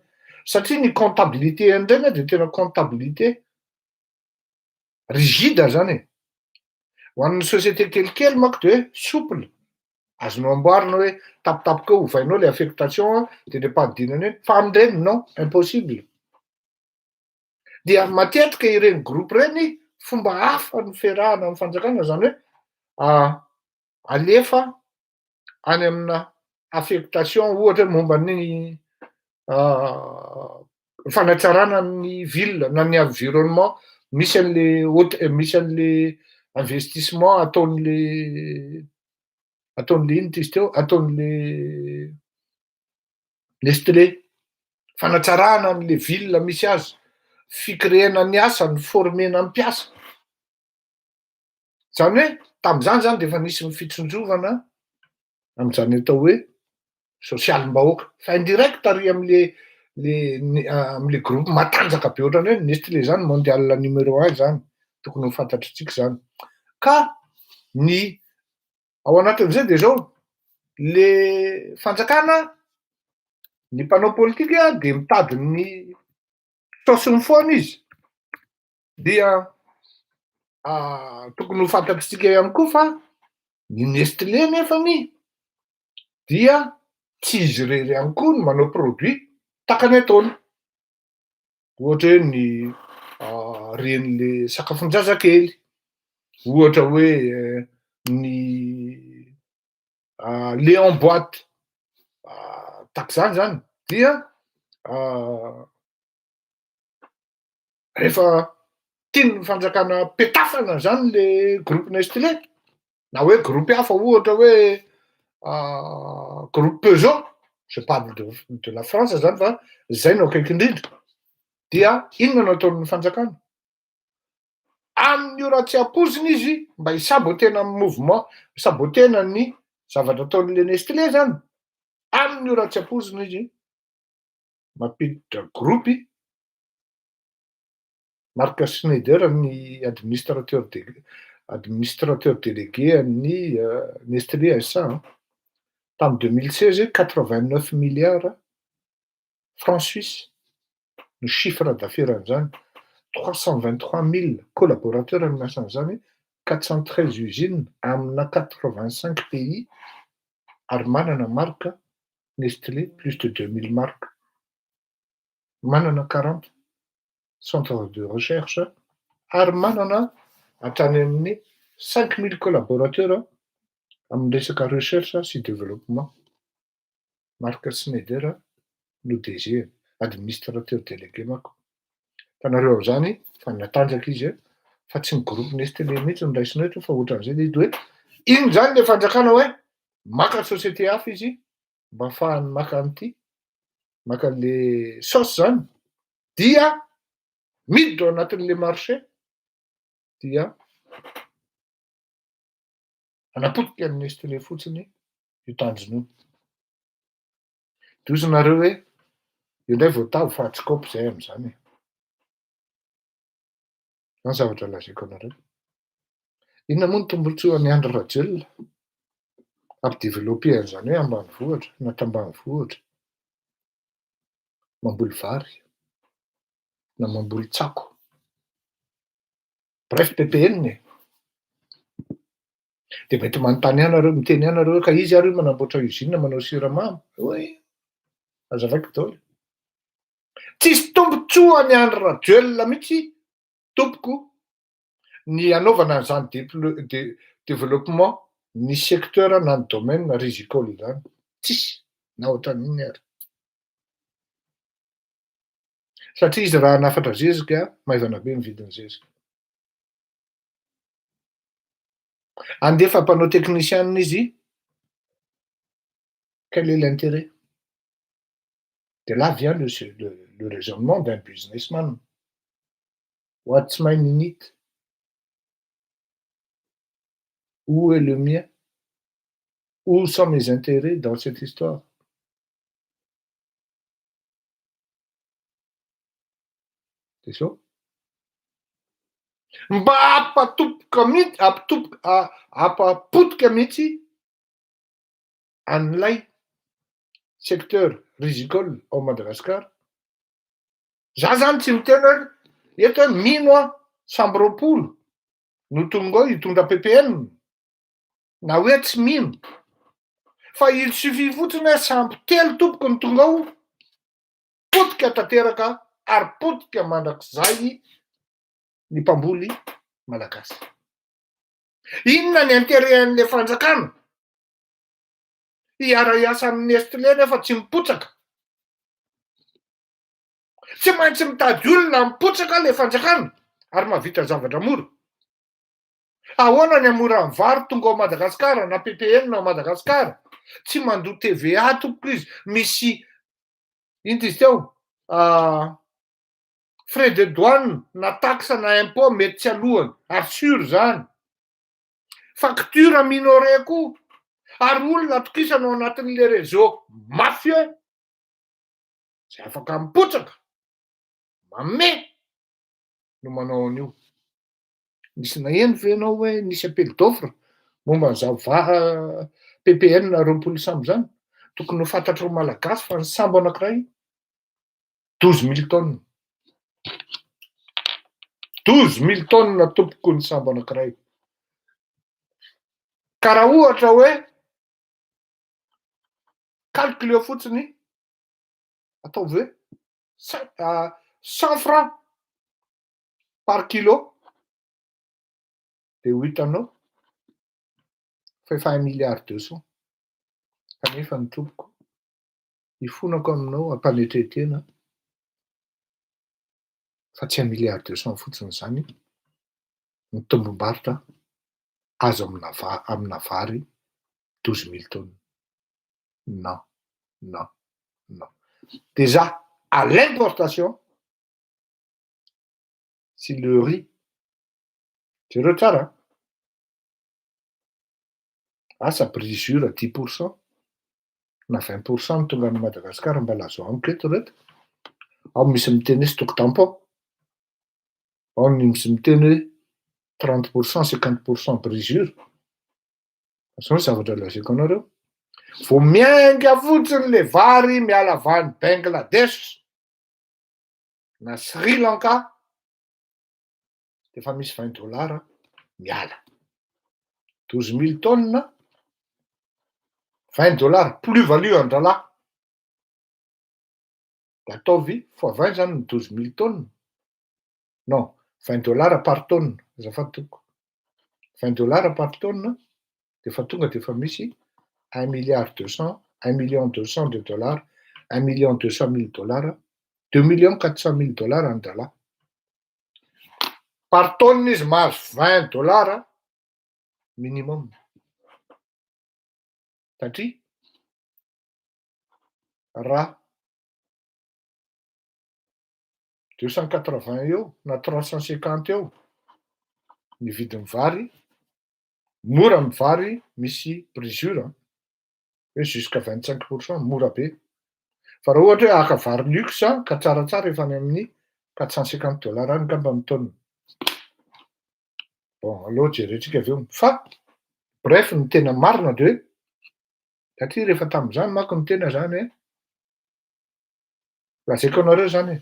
Satria ny comptabilité an'ireny de tena comptabilité rigide zany e. Ho an'ny société kelikely manko de hoe souple, azonao amboarina hoe tampotampoka eo ovainao le affectation de le mpanodinana eny, fa am'ireny non, impossible. Dia matetika ireny groupe reny fomba hafa ny fiarahana amy fanjakana zany hoe alefa any amina affectation ohatra hoe momba ny fanatsarana ny ville na ny environnement misy an'le haute misy an'le investissement ataon'le ino ty izy teo ataon'le Nestlé, fanatsarana an'le ville misy azy, ficréena ny asa, ny formena mpiasa. Zany hoe tam'izany zany de efa nisy ny fitsinjovana am'izany atao hoe sosialim-bahoaka fa indirect ary am'le le am'le groupe matanjaka be ohatrany hoe Nestlé zany mondial numéro un zany, tokony ho fantatritsika zany. Ka ny ao anatin'izay de zao, le fanjakana, ny mpanao politika de mitady ny saosiny foana izy, dia Tokony ho fantatritsika ihany koa fa ny Nestlé nefany dia tsy izy irery ihany koa no manao produit tahaka ny ataony. Ohatra hoe ny ren'le sakafon-jazakely, ohatra hoe ny lait en boite, tahaka izany zany dia Rehefa tian'ny fanjakana petafana zany le groupe Nestlé na hoe groupe hafa ohatra hoe groupe Peugeot, je parle de de la France zany fa zay no akaiky indrindra, dia inona no ataon'ny fanjakana? Amin'ny ora tsy ampoizina izy mba hi-saboter-na ny mouvement, hi-saboter-na ny zavatra ataon'le Nestlé zany, amin'ny ora tsy ampoizina izy mampiditra groupe Marc Schneider ny administrateur de administrateur délégué an'ny Nestlé SA tamin'ny 2016, 89 milliards francs suisse ny chiffre d'affaires an'izany, 323 000 collaborateurs no miasa an'izany, 413 usines amina 85 pays ary manana marque Nestlé plus de 2000 marques, manana 40 centre de recherche ary manana hatrany amin'ny 5000 collaborateurs amin'ny resaka recherche sy développement. Marc Schneider no DG, administrateur délégué manko. Hitanareo am'izany fa natanjaka izy a, fa tsy ny groupe Nestlé mihitsy no raisina eto fa ohatran'izay le izy hoe iny zany le fanjakana hoe maka société hafa izy mba ahafahany maka an'ity, maka an'le sauce zany dia miditra ao anatin'le marché dia anapotika ny Nestlé fotsiny io tanjona io. De hozy nareo hoe io indray voatavo fa tsy kaopy zay am'izany e. Zany zavatra lazaiko anareo. Inona moa ny tombontsoan'i Andry Rajoelina ampi-développer an'izany hoe ambanivohitra na tambanivohitra mamboly vary na mamboly tsako. Bref PPN e. De mety manontany ahy nareo, miteny ahy nareo hoe ka izy ary io manamboatra usine manao siramamy. Oy, azavaiko daholo. Tsisy tombontsoan'i Andry Rajoelina mihitsy tompoko ny anaovana an'izany déplo- de développement ny secteur na ny domaine rizicole zany. Tsisy na ohatran'iny ary. Satria izy raha hanafatra zezika, maivana be ny vidin'ny zezika. Andefa mpanao technicien izy, quel est l'intérêt? De là vient le raisonnement d'un businessman. What's my minute? Où est le mien? Où sont mes intérêts dans cette histoire? De zao. Mba ampatopoka mihitsy, ampitopoka, ampapotika mihitsy an'ilay secteur rizicole ao Madagasikara. Za zany tsy miteny hoe eto hoe mino aho samby 20 no tonga ao hitondra PPN na hoe tsy mino fa il suffit fotsiny hoe samby telo tompoko no tonga ao, potika tanteraka ary potika mandrakizay ny mpamboly malagasy. Inona ny intérêt an'le fanjakana hiara-hiasa amin'ny Nestlé nefa tsy mipotsaka? Tsy maintsy mitady olona mipotsaka le fanjakana ary mahavita zavatra mora. Ahoana ny hamoran'ny vary tonga ao Madagasikara na PPN ao Madagasikara? Tsy mandoa TVA tompoko izy, misy ino izy teo frais de douane na taxe na impôt mety tsy alohany ary sûr zany. Facture minoré koa ary olona atokisana ao anatin'le réseau mafieux zay afaka mipotsaka mame no manao an'io. Nisy naheno ve ianao hoe nisy appel d'offre momba an'izany vaha PPN 20 sambo zany? Tokony ho fantatrao malagasy fa ny sambo anankiray 12 000 tonnes. 12 000 tonnes tompoko ny sambo anankiray. Ka raha ohatra hoe calculeo fotsiny, ataovy hoe 100 francs par kilo, de ho hitanao fa efa 1 milliard 200. Kanefa ny tompoko, ifonako aminao ampanetretena fa tsy 1 milliard 200 fotsiny zany ny tombom-barotra azo amina amina vary 12 000 tonnes. Non, non, non. Déjà à l'importation, si le riz, jereo tsara, asa brisure 10 % na 20 % ny tonga any Madagasikara, mba lazao amiko eto reto. Ao misy miteny hoe stock tampon, ao ny misy miteny hoe 30 %, 50 % brisure. Zao ny zavatra lazaiko anareo: vo miainga fotsiny le vary miala avy any Bangladesh na Sri Lanka, de efa misy 20 dollars miala. 12 000 tonnes, 20 dollars plus value andralahy, de ataovy fois 20 zany ny 12 000 tonnes. Non, 20 dollars par tonne, azafady tompoko, 20 dollars par tonne, de efa tonga de efa misy 1 milliard 200, 1 million 200 de dollars, 1 million 200 mille dollars, 2 millions 400 mille dollars andralahy par tonne. Izy mahazo 20 dollars minimum, satria raha 280 eo na 350 eo ny vidin'ny vary mora, amy vary misy brisure hoe jusqu'à 25 % mora be. Fa raha ohatra hoe aka vary luxe ka tsaratsara, efa any amin'ny 450 dollars any ngamba ny tonne. Bon, aloha jerentsika avy eo. Fa bref, ny tena marina de hoe satria rehefa tam'izany manko ny tena zany hoe lazaiko anareo zany e,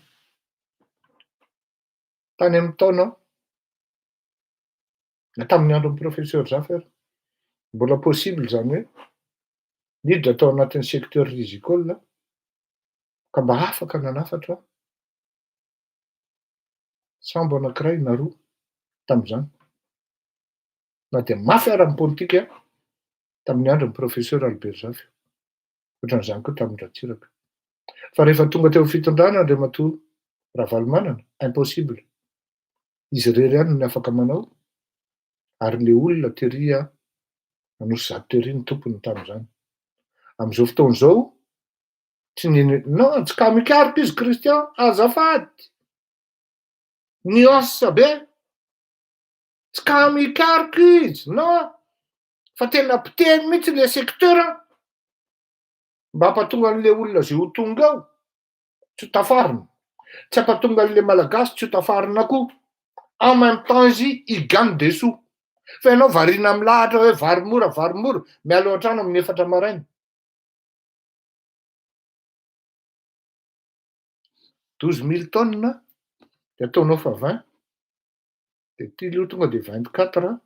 tany amy taona na tamin'ny andron'ny professeur Zafy ary mbola possible zany hoe niditra atao anatin'ny secteur rizicole ka mba afaka nanafatra sambo anankiray na roa tam'izany, na de mafy ara amy politika tamin'ny andron'ny professeur Albert Zafy, ohatran'izany koa tamin-dRatsiraka. Fa rehefa tonga teo amy fitondrana Andriamatoa Ravalomanana, impossible, izy rery ihany ny afaka manao, ary le olona teria Anosizato tery ny tompony tam'izany. Am'izao fotoana zao tsy niny, non, tsy ka mikaroka izy, Christian, azafady, nuance be, tsy ka mikaroka izy, non, fa tena mpiteny mihitsy le secteur mba hampatonga an'le olona zay ho tonga ao tsy ho tafarina, tsy hampatonga an'le Malagasy tsy ho tafarina koa. En même temps izy il gagne des sous. Fa ianao varina milahatra hoe vary mora, vary mora, miala ao an-trano amin'ny 4 maraina. 12 000 tonnes de ataonao fa 20, de ty aloha tonga de 24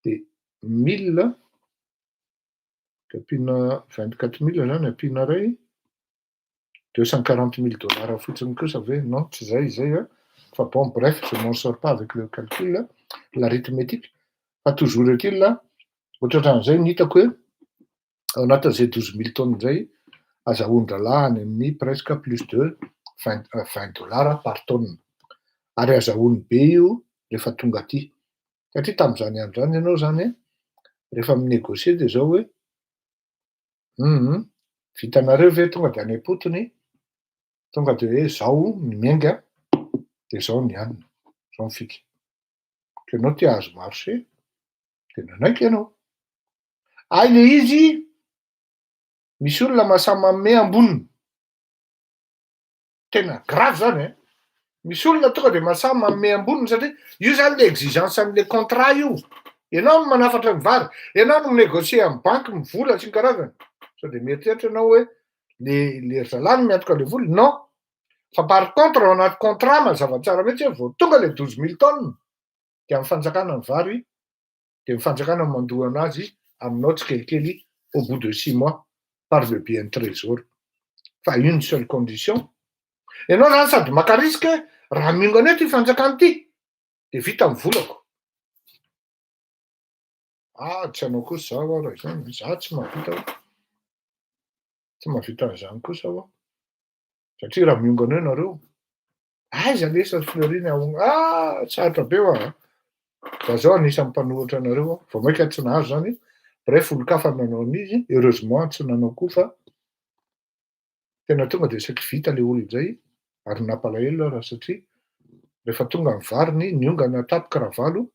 de mille, de ampiana 24 000 zany, ampiana ray 240 000 dollars fotsiny kosa ve? Non, tsy zay zay a. Fa bon, bref, je m'en sors pas avec le calcul, l'arithmétique, fa toujours est-il ohatrohatran'izay ny hitako hoe ao anatin'izay 12 000 tonnes zay azahoan-drahalahy any amin'ny presque plus de 20 dollars par tonne, ary azahoany be io rehefa tonga aty, satria tam'izany andro zany ianao zany rehefa minégocier de zao hoe vitanareo ve tonga de any am-potony, tonga de hoe zao ny miainga, de zao ny hanina, zao ny fika, ka ianao te hahazo marché de nanaiky ianao. Ay, le izy misy olona mahasahy manome amboniny, tena grave zany e, misy olona tonga de mahasahy manome amboniny, satria io zany le exigence am'le contrat io. Ianao no manafatra ny vary, ianao no minégocier amy banky mivola sy ny karazany, sao de mieritreritra ianao hoe le ry zalahy no miantoka le vola. Non. Fa par contre ao anaty contrat mazava tsara mihitsy hoe vao tonga le 12 000 tonnes de amy fanjakana ny vary, de ny fanjakana mandoa anazy aminao tsikelikely au bout de 6 mois par le biais ny trésor. Fa une seule condition, ianao zany sady maka risque: raha miongana eo ty fanjakana ty de vita ny volako. Ah, tsy anao kosa zaho aho raha izany, za tsy mahavita, tsy mahavita an'izany kosa aho, satria raha miongana eo nareo, aiza lesa Fleury ny aho? Ah, sarotra be hoa. Za zao anisan'ny mpanohitra anareo aho, vao maika tsy nahazo zany. Bref, olo-kafa nanao an'izy, heureusement tsy nanao koa, fa tena tonga de saiky vita le olo zay. Ary nampalahelo raha satria rehefa tonga ny variny niongana tapoky Ravalo,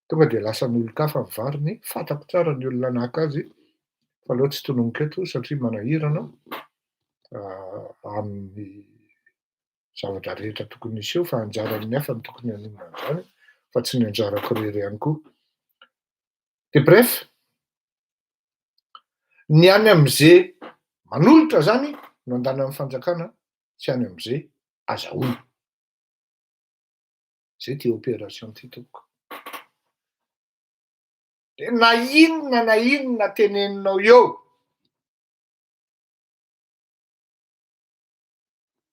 tonga de lasa ny olo-kafa ny variny. Fantako tsara ny olona naka azy, fa aleo tsy tononiko eto satria manahirana amin'ny zavatra rehetra tokony hiseho, fa anjaran'ny hafa ny tokony hanonona an'izany fa tsy ny anjarako rery ihany koa. De bref, ny any am'ze manolotra zany no andana amy fanjakana, tsy any am'izay azahoana zay ty opération ty tompoko. De na inona na inona teneninao eo,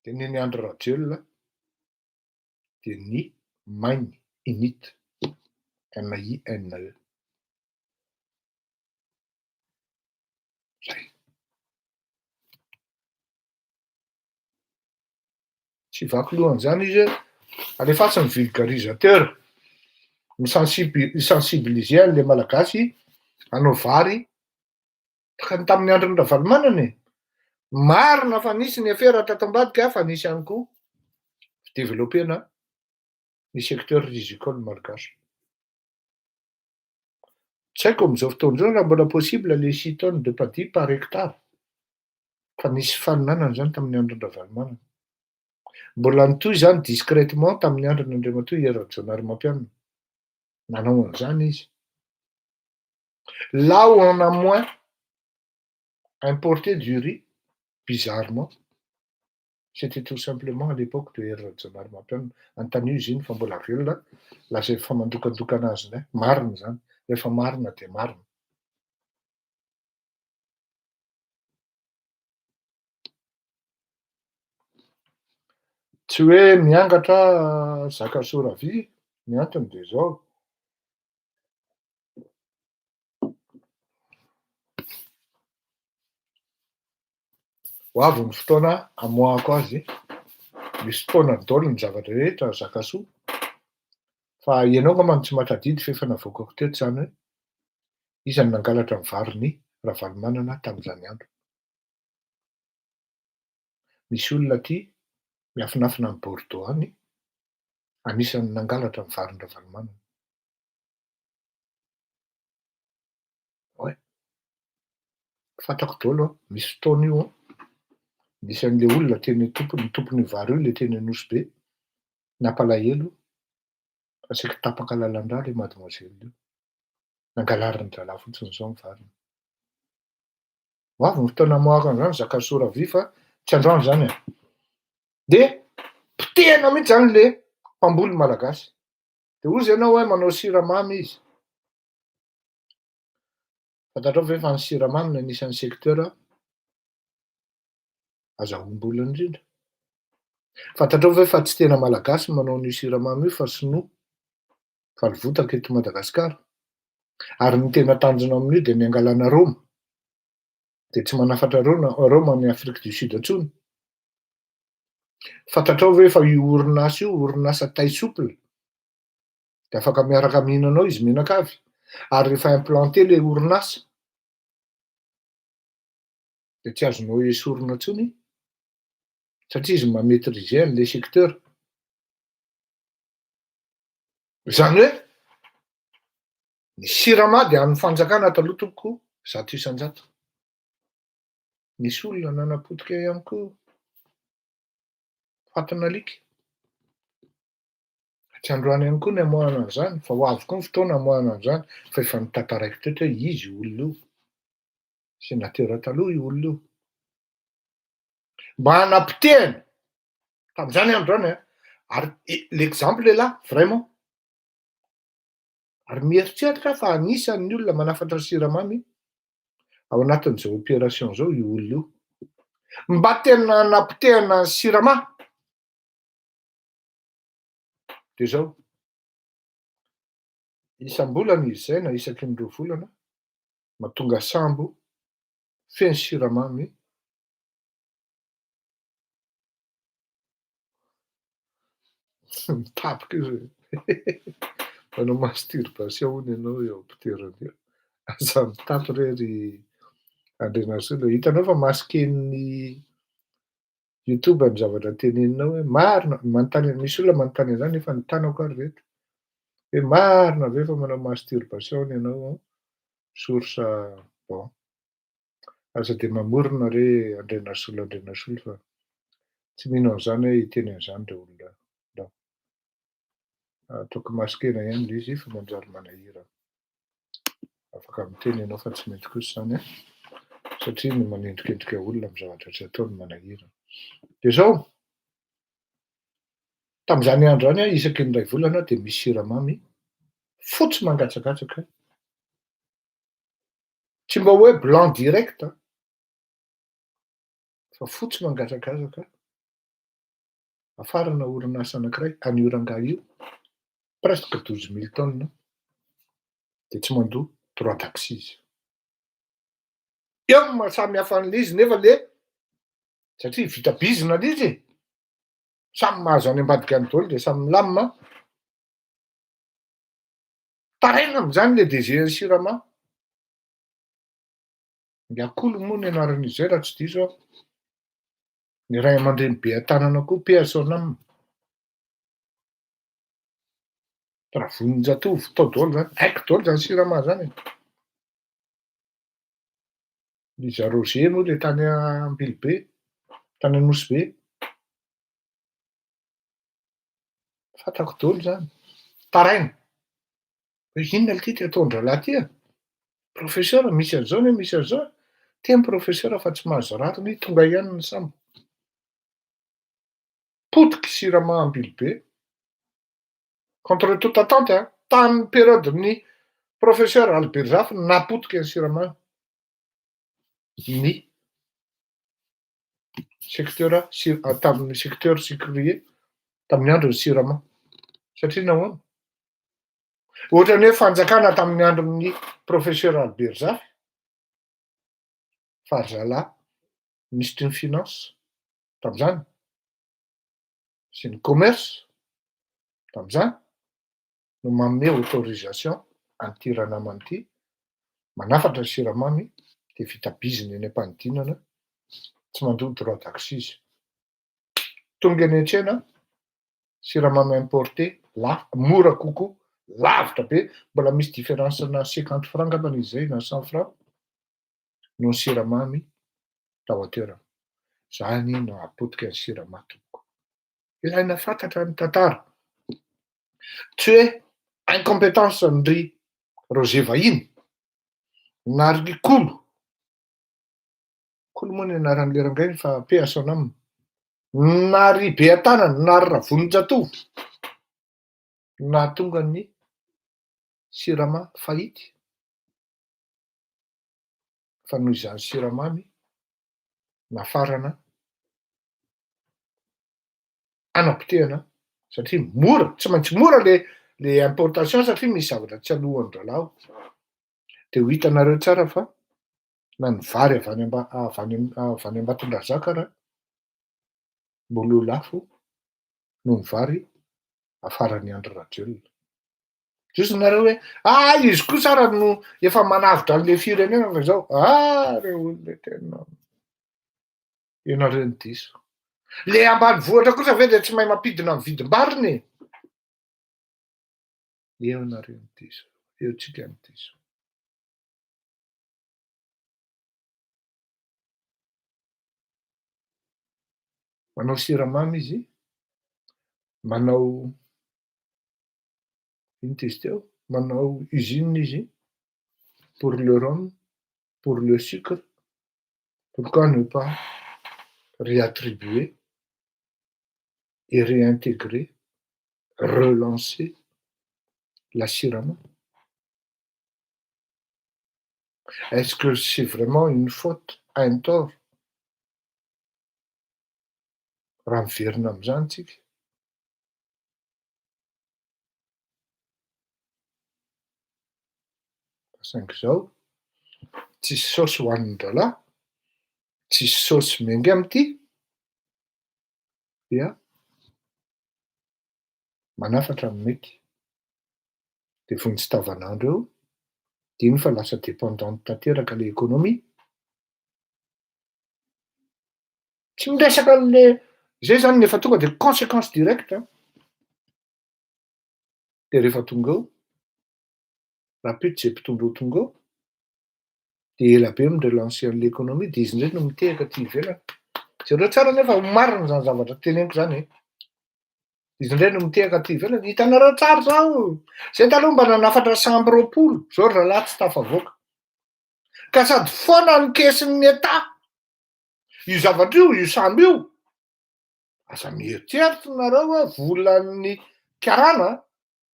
de neny Andry Rajoelina de ny mainy inite M I N E zay. Tsy vaky lohan'izany izy hoe alefaso ny vulgarisateur mi-sensibiliser an'le malagasy hanao vary tahaka ny tamin'ny andron'ny Ravalomanana e. Marina fa nisy ny afera tato ambadika, fa nisy ihany koa fidevelopena ny secteur rizicole malgache. Tsy haiko am'izao fotoana izao raha mbola possible le 6 tonnes de paddy par hectare, fa nisy faninanana zany tamin'ny andron-dRavalomanana. Mbola nitohy zany discrètement tamin'ny andron'Andriamatoa Hery Rajaonarimampianina. Nanao an'izany izy. Là où on a moins importé du riz, bizarrement, c'était tout simplement à l'époque de Hery Rajaonarimampianina. Anontanio izy iny fa mbola velona, lasa efa mandokandokana azy indray. Marina zany, rehefa marina de marina. Tsy hoe miangatra zaka soravy, ny antony de zao. Ho avy ny fotoana hamoahako azy, misy fotoana daholo ny zavatra rehetra zakasoa, fa ianao angamba no tsy mahatadidy fa efa navoakako teto zany hoe iza no nangalatra ny varin'i Ravalomanana tamin'izany andro. Misy olona aty miafinafina any Bordeaux any, anisan'ny nangalatra ny varin-dRavalomanana. Ouais. Fantako daholo an, misy fotoana io an, nisy an'le olona teny tompony, tompon'io vary io le teny Nosy Be, nampalahelo fa saiky tapaka lalan-drà le mademoiselle io. Nangalarin-drahalahy fotsiny zao ny variny. Ho avy ny fotoana hamoahako an'izany zakasoa ravia fa tsy androany zany e. De potehina mihitsy zany le mpamboly malagasy. De hozy ianao hoe manao siramamy izy. Fantatrao ve fa ny siramamy no anisan'ny secteur azahoam-bola indrindra? Fantatrao ve fa tsy tena malagasy manao an'io siramamy io fa sinoa fa lovotaka eto Madagasikara? Ary ny tena tanjona amin'io dia ny hangalana rôma. Dia tsy manafatra rôma rôma any Afrique du Sud intsony. Fantatrao ve fa io orinasa io orinasa taille souple? Dia afaka miaraka mihinana ao izy mianakavy. Ary rehefa implanté le orinasa dia tsy azonao esorina intsony satria izy ma-maitriser an'le secteur. Izany hoe ny Sirama dia an'ny fanjakana taloha tompoko 100%. Nisy olona nanapotika ihany koa fatin'alika. Tsy androany ihany koa ny hamoahana an'izany fa ho avy koa ny fotoana hamoahana an'izany, fa efa notantaraiko teto hoe izy io olona io. Sénateur taloha io olona io. Mba hanapotehana. Tamin'izany andro zany an, ary l'exemple est là, vraiment. Ary mieritreritra aho fa anisan'ny olona manafatra siramamy ao anatin'izao opération zao io olona io. Mba tena hanapotehana ny sirama de zao, isam-bolana izy zay na isaky ny roa volana, mahatonga sambo feno siramamy Mitapoka io zay. Manao masturbation hono ianao eo am-pitoerana eo. Aza mitapy re ry Andrianasolo e. Hitanao fa masquer-n'ny YouTube ny zavatra teneninao hoe marina, manontany, misy olona manontany an'izany nefa ny tanako ary reto. Hoe marina ve fa manao masturbation hono ianao an? Source bon. Aza dia mamorona re Andrianasolo Andrianasolo fa tsy mino an'izany hoe hiteny an'izany ireo olona ireo. Ataoko masquer-na ihany ilay izy fa manjary manahirana. Afaka miteny ianao fa tsy mety kosa izany an, satria ny manendrikendrika olona amin'ny zavatra tsy ataony manahirana. Dia izao, tamin'izany andro izany aho isaky ny iray volana dia misy siramamy fotsy mangatsakatsaka, tsy mba hoe blanc direct fa fotsy mangatsakatsaka, afarana orinasa anankiray an'io rangahy io, presque 12 mille tonnes, dia tsy mandoa droit d'accise. Eo no maha samy hafa an'ilay izy nefa le satria vita bizina le izy e, samy mahazo any ambadika any daholo dia samy milamina. Taraina amin'izany le DG an'ny Sirama. Ingahy Kolo moa ny anaran'izy izay raha tsy diso aho. Ny ray aman-dreny be an-tanana koa paix à son âme. Ravoninjatovo tao daholo zany, haiko daholo zany Sirama zany e. Iza Roger moa le tany Ambilobe, tany Anosibe. Fantako daholo zany. Taraina. Hoe inona ity ty ataon-drahalahy ty e? Professeur, misy an'izao anie, misy an'izao e. Teny professeur fa tsy mahazo rariny, tonga ihany ny sambo. Potiky Sirama Ambilobe. Contre toute attente an, tamin'ny période-n'ny professeur Albert Zafy no nahapotika ny Sirama ny secteur tamin'ny secteur sucrier tamin'ny andron'ny Sirama. Satria nahoana? Ohatran'ny hoe fanjakana tamin'ny andron'ny professeur Albert Zafy fa ry zalahy minisitry ny finance tamin'izany sy ny commerce tamin'izany no manome autorisation an'ity ranamana ity manafatra siramamy dia vita bizina eny am-panidinana tsy mandoa droit d'accise. Tonga eny an-tsena siramamy importé lafo, mora kokoa, lavitra be, mbola misy différence na cinquante francs angambany izy zay na cent francs noho ny siramamy tao an-toerana. Zany no hahapotika ny sirama tompoko. Ilaina fantatra ny tantara. Tsy hoe incompétence ndry Roger vahiny na ry Kolo, Kolo moa ny anaran'le rangahy fa paix à son âme, na ry Beatanana na ry Ravoninjatovo nahatonga ny sirama fahity fa noho izany siramamy nafarana anapotehana satria mora, tsy maintsy mora le le importation satria misy zavatra tsy alohan-drahalahy ao, de ho hitanareo tsara fa na ny vary avy any amba- avy any avy any Ambatondrazaka ara mbola ho lafo noho ny vary afaran'i Andry Rajoelina. Juste nareo hoe ah izy kosa ara no efa manavotra an'le firenena fa zao, ah reo olona tena ianareo no diso. Le ambanivohitra kosa ve de tsy mahay mampidina ny vidim-bariny e? Eo nareo no diso, eo tsika no diso. Manao siramamy izy, manao ino ty izy teo? Manao usine izy pour le rhum, pour le sucre, pourquoi ne pas réattribuer? et réintégrer, relancer la Sirama? Est-ce que c'est vraiment une faute, un tort? Raha miverina amin'izany tsika. Fa saingy izao, tsisy saosy hohanin-drahalahy, tsisy saosy miainga amin'ity, dia manafatra ny mety. Dia vonjy tavanandro eo, dia iny fa lasa dépendante tanteraka ilay économie. Tsy miresaka an'le, zay zany ny efa tonga de conséquence directe an. De rehefa tonga eo, rahampitso ze mpitondra ho tonga eo, de ela be mi-relancer an'le économie de izy indray no mitehaka aty ivelany. Jereo tsara anie fa ho marina zany zavatra teneniko zany e. Izy indray no mitehaka aty ivelany, hitanareo tsara zao, zay taloha mba nanafatra sambo 20, zao ry zalahy tsy tafavoaka. Ka sady foana ny kesin'ny Etat. Io zavatra io, io sambo io, aza mieritreritra nareo hoe volan'ny karana an!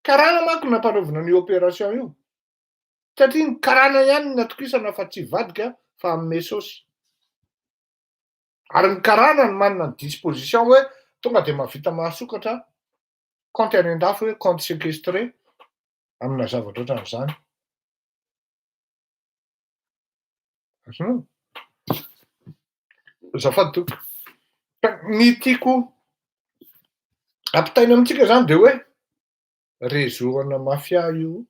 Karana manko no nampanaovina an'io opération io, satria ny karana ihany no atokisana fa tsy hivadika fa hanome saosy. Ary ny karana no manana ny disposition hoe tonga dia mahavita mahasokatra compte any an-dafy hoe compte séquestré amina zavatra ohatran'izany. Azonao? Azafady tompoko. Ka ny tiako ampitaina amintsika zany de hoe réseau ana mafia io.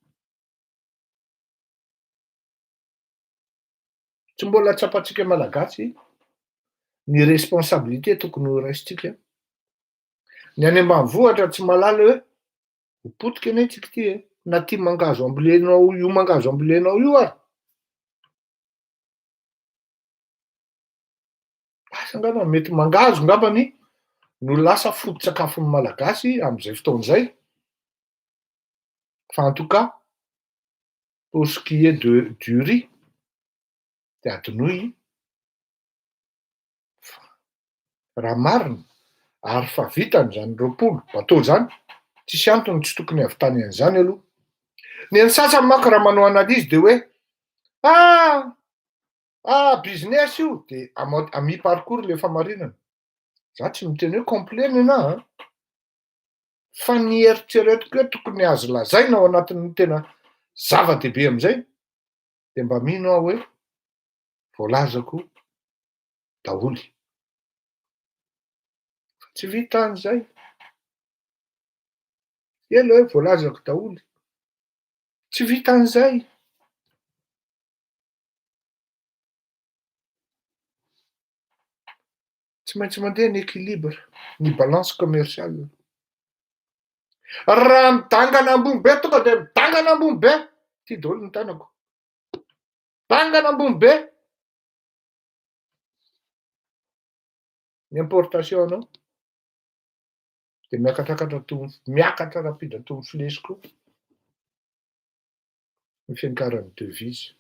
Tsy mbola tsapantsika malagasy ny responsabilité tokony ho raisintsika. Ny any ambanivohitra tsy mahalala hoe ho potika anie tsika ity e, na ty mangahazo ambolenao io mangahazo ambolenao io ary. Asa angamba mety mangahazo angambany no lasa foto-tsakafon'ny malagasy amin'izay fotoana izay, fa en tout cas pour ce qui est de du riz de adinoy fa raha marina ary fa vitany zany 20 bateau zany, tsisy antony tsy tokony hahavitany an'izany aloha. Ny an'ny sasany manko raha manao analyse de hoe ah! Ah business io de à mi parcours le famarinana. Za tsy miteny hoe complet nenah an! Fa ny eritreretiko hoe tokony azo lazaina ao anatin'ny tena zava-dehibe amizay de mba mino aho hoe voalazako daholy. Fa tsy vita an'izay. Ela hoe voalazako daholy. Tsy vita an'izay. Tsy maintsy mandeha ny équilibre, ny balance commerciale. Raha midangana ambony be tonga dia midangana ambony be. Ty daholo ny tanako. Dangana ambony be. Ny importation anao dia miakatrakatra toy ny miakatra rapide toy ny flèche koa ny fiankaran'ny devise.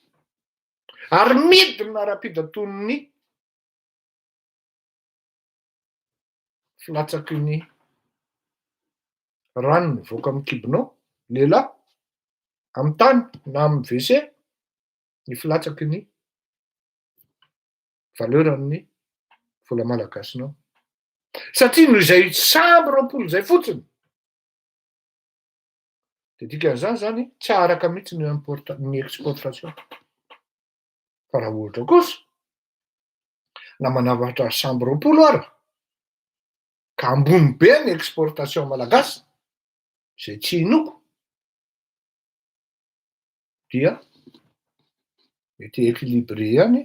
Ary midina rapide toy ny filatsaky ny rano mivoaka amin'ny kibonao, lehilahy, amin'ny tany na amin'ny WC, ny filatsaky ny valeur an'ny vola malagasinao. Satria noho izay sambo 20 izay fotsiny, de dikan'izany zany tsy haharaka mihitsy ny importa- ny exportation. Fa raha ohatra kosa, na manavatra sambo 20 ara, ka ambony be ny exportation malagasy, izay tsy inoako, dia mety équilibré ihany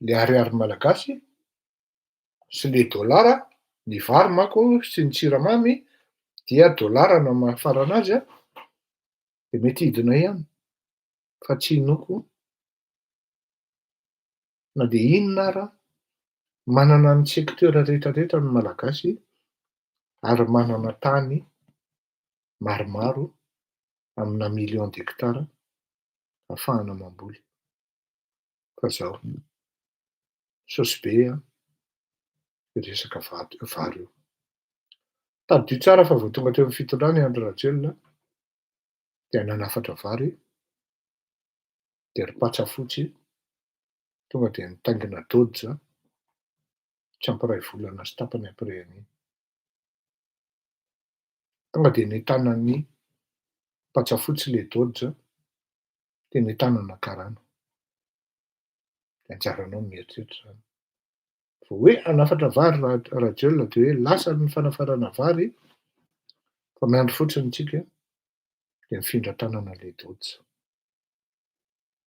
le ariary malagasy sy le dolara, ny vary manko sy ny siramamy dia dolara no hamafarana azy an, de mety hidina ihany fa tsy inoako na de inona ara manana ny secteur rehetra rehetra ny malagasy ary manana tany maromaro amina millions d'hectares ahafahana mamboly fa zao saosy be an! Io resaka vary io. Tadidio tsara fa vao tonga teo amin'ny fitondrana i Andry Rajoelina dia nanafatra vary, dia ry patsa fotsy tonga dia nitaingina Dodge tsy ampy iray volana sy tapany après an'iny. Tonga dia nentanan'ny patsa fotsy ilay Dodge dia nentanana karana. Dia anjaranao ny mieritreritra izany. Vao hoe hanafatra vary Rajoelina dia hoe lasa ny fanafarana vary fa miandry fotsiny tsika dia mifindra tanana ilay Dodge.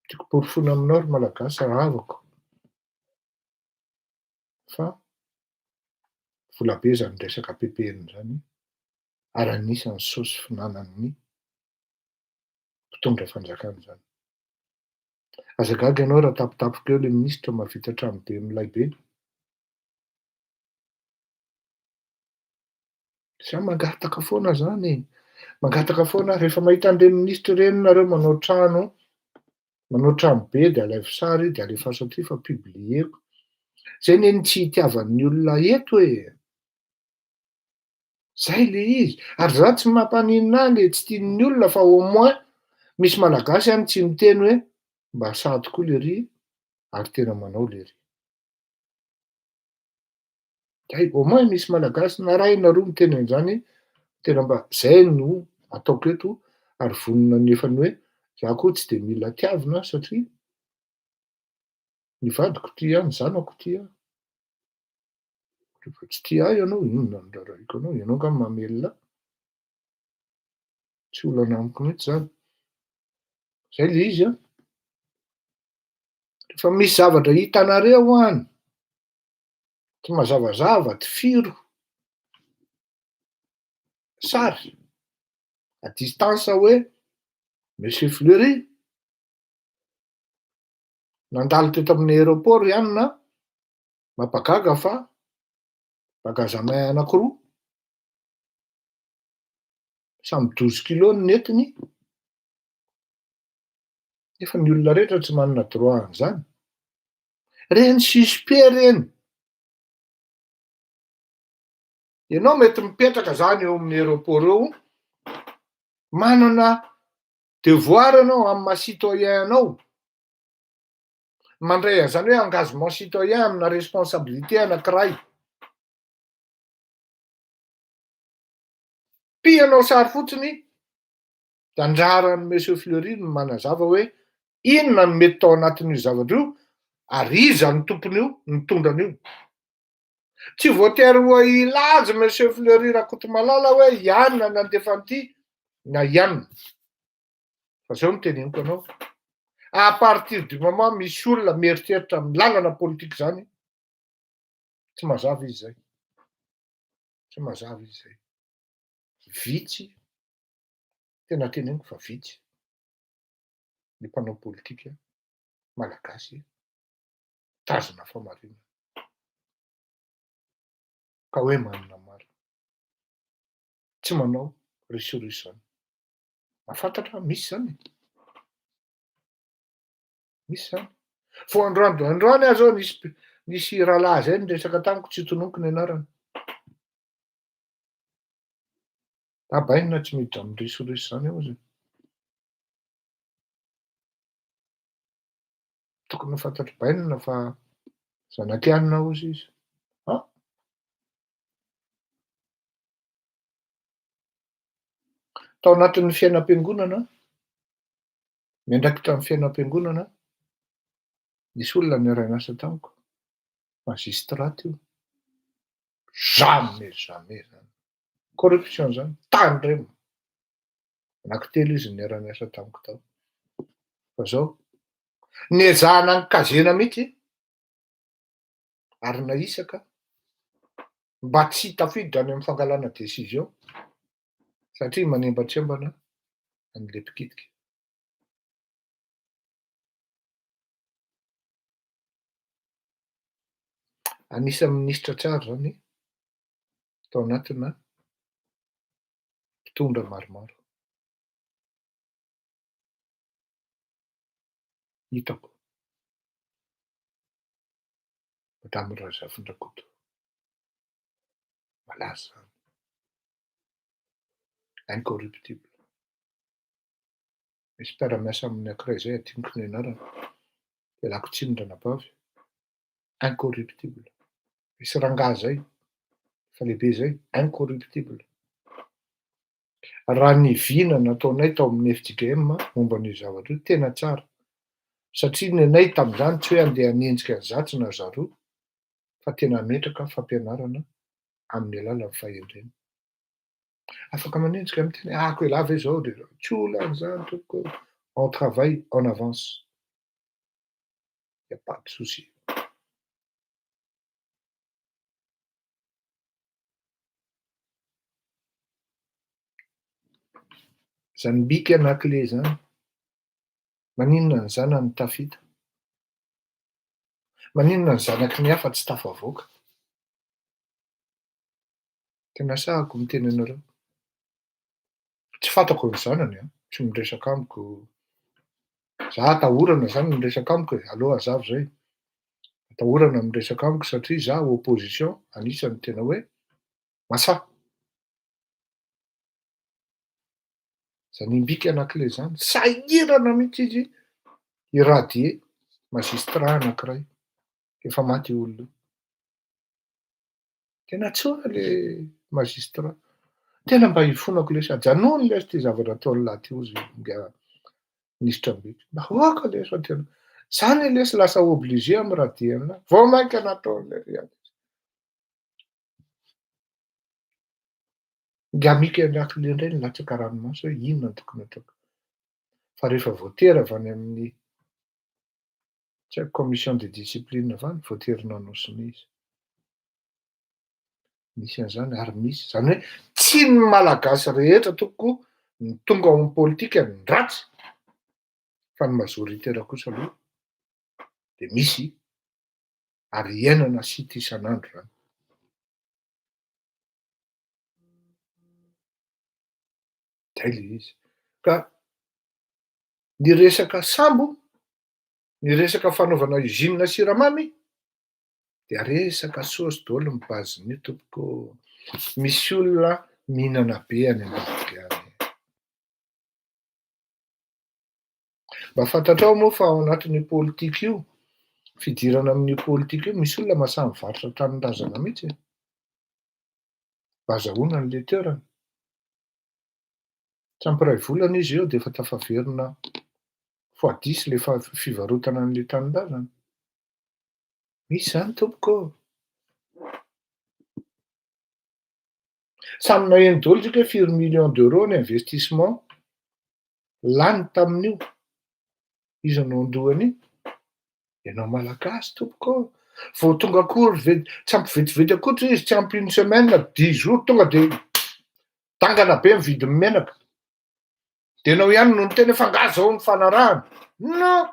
Tiako porofoina aminao ry Malagasy rahavako fa volabe izany resaka PPN izany ary anisan'ny saosy finanan'ny mpitondra fanjakana izany. Aza gaga ianao raha tampotampoka eo le minisitra mahavita trano be milay be. Za mangataka foana zany e. Mangataka foana aho. Rehefa mahita an'ireny minisitra ireny nareo manao trano, manao trano be de alaivo sary de alefaso aty fa publier-ko. Zay ne ny tsy itiavan'ny olona eto e. Zay le izy. Ary za tsy mampaninona ahy le tsy tian'ny olona fa au moins misy malagasy any tsy miteny hoe mba sahy tokoa lery ary tena manao lery. Zay, au moins misy malagasy na ray na roa miteny an'izany tena mba zay no ataoko eto ary vonona nefa ny hoe za koa tsy de mila tiavina satria ny vadiko tia ahy, ny zanako tia ahy. Rehefa tsy tia ahy ianao, inona no rarahiko anao? Ianao angaha mamelona ahy? Tsy olana amiko mihitsy izany. Izay ilay izy an. Rehefa misy zavatra hitanareo any, tsy mazavazava, tifiro, sary, à distance hoe Monsieur Fleury, nandalo teto amin'ny aéroport i anona, Mampagaga fa bagage à main anakiroa, samy douze kilos ny nentiny, nefa ny olona rehetra tsy manana droit an'izany. Reny suspect reny. Ianao mety mipetraka zany eo amin'ny aéroport eo, manana devoir ianao amin'ny maha citoyen anao, mandray an'izany hoe engagement citoyen amina responsabilité anankiray. Pihanao sary fotsiny de anjaran'i Monsieur Fleury ny manazava hoe inona no mety tao anatin'io zavatra io ary iza no tompon'io nitondra an'io. Tsy voatery ho hilaza Monsieur Fleury Rakotomalala hoe i anona nandefa an'ity na i anona. Fa zao no teneniko anao, à partir du moment misy olona mieritreritra amin'ny lalana politika zany, tsy mazava izy zay, tsy mazava izy zay. Vitsy, tena teneniko fa vitsy ny mpanao politika malagasy mitazona fahamarinana ka hoe manana marina. Tsy manao risoriso zany. Mahafantatra aho, misy zany e. Misy zany. Vao androany dia androany aho zao nisy nisy rahalahy zay niresaka tamiko, tsy tononiko ny anarany. Abainina tsy miditra amin'ny risoriso zany aho ozy. Tokony ho fantatr'i Bainina fa zanak'i Anona ozy izy. Ah! Tao anatin'ny fiainam-piangonana, miandraikitra ny fiainam-piangonana, nisy olona niara-niasa tamiko, magistrat io, jamais jamais zany, corruption zany, tandremo, anankitelo izy niara-niasa tamiko tao, fa zao, nezahana nikazena mihitsy, ary nahisaka mba tsy tafiditra any amin'ny fangalana décision satria manembatsembana an'le mpikitika. Anisan'ny minisitra tsara zany tao anatina mpitondra maromaro. Hitako. Madame Razafindrakoto. Malaza zany. Incorruptible. Misy mpiara-miasa aminy ankiray zay adinoko ny anarany. Ialako tsiny ranabavy. Incorruptible. Misy rangahy zay, efa lehibe zay, incorruptible. Raha ny vina nataonay tao amin'ny FJKM momba an'io zavatra io, tena tsara. Satria ny anay tamin'izany tsy hoe andeha hanenjika an'izatsy na zaroa, fa tena hametraka fampianarana amin'ny alalan'ny fahendrena. Afaka manenjika miteny hoe ah ko elah ve zao de tsy olana zany tompoko, on travaille, on avance. Y a pas de souci. Zany bika na clé zany, maninona ny zanany tafita? Maninona ny zanaky ny hafa tsy tafavoaka? Tena sahako miteny anareo. Tsy fantako ny zanany an, tsy miresaka amiko. Za atahorana zany miresaka amiko e, aleo hazava zay. Atahorana miresaka amiko satria za opposition anisan'ny tena hoe masaha. Zany imbika anakile zany, sahirana mihitsy izy hi-radier magistrat anakiray, efa maty io olona io. Tena tsotra le magistrat. Tena mba ifonako lesy, ajanony lesy ty zavatra ataon'lah ty ozy ingahy minisitra Mbiko. Mba aoka lesy fa tena, zany lesy lasa obligé am radier an'lah, vao mainka nataon'lery ihany izy. Ingahy Mika Andraikile indray nilatsaka ranomaso hoe inona no tokony ataoko. Fa rehefa voatery avy any amin'ny tsy haiko commission de discipline avy any, voatery nanao sonia izy. Misy an'izany ary misy, izany hoe tsy ny Malagasy rehetra tompoko no tonga ao amin'ny politika ny ratsy fa ny majoritaire kosa aloha dia misy ary iainana sy hita isan'andro izany. Zay le izy. Ka ny resaka sambo, ny resaka fanaovana usine siramamy dia resaka saosy daholo ny base-n'io tompoko ô. Misy olona mihinana be any ambadika any. Mba fantatrao moa fa ao anatin'io politika io, fidirana amin'io politika io, misy olona mahasahy mivarotra tanindrazana mihitsy e. Mba azahoana an'le toerana. Tsy ampy iray volana izy eo dia efa tafaverina fois dix le fivarotana an'le tanindrazana. Misy izany tompoko ô. Samy naheno daholo tsika hoe firy millions d'euros ny investissement lany tamin'io. Iza no handoa an'io? Ianao Malagasy tompoko ô. Vao tonga akory ve, tsy ampy vetivety akory izy, tsy ampy une semaine, dix jours, tonga dia dangana be ny vidin'ny menaka. Dia ianao ihany no niteny hoe fa angaha izao nifanarahana? Non!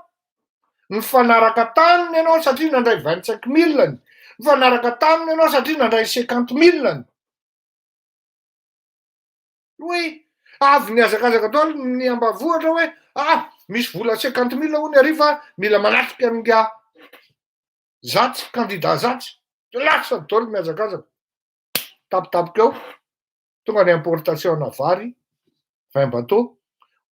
Nifanaraka taminy ianao satria nandray 25 mille-ny. Nifanaraka taminy ianao satria nandray 50 mille-ny. Oui, avy nihazakazaka daholo ny ambanivohitra hoe ah, misy vola 50 mille hono ary fa mila manatrika an'ingahy Zatsy, candidat Zatsy. Lasa daholo mihazakazaka. Tampotampoka eo, tonga ny importation-na vary, 20 bateaux.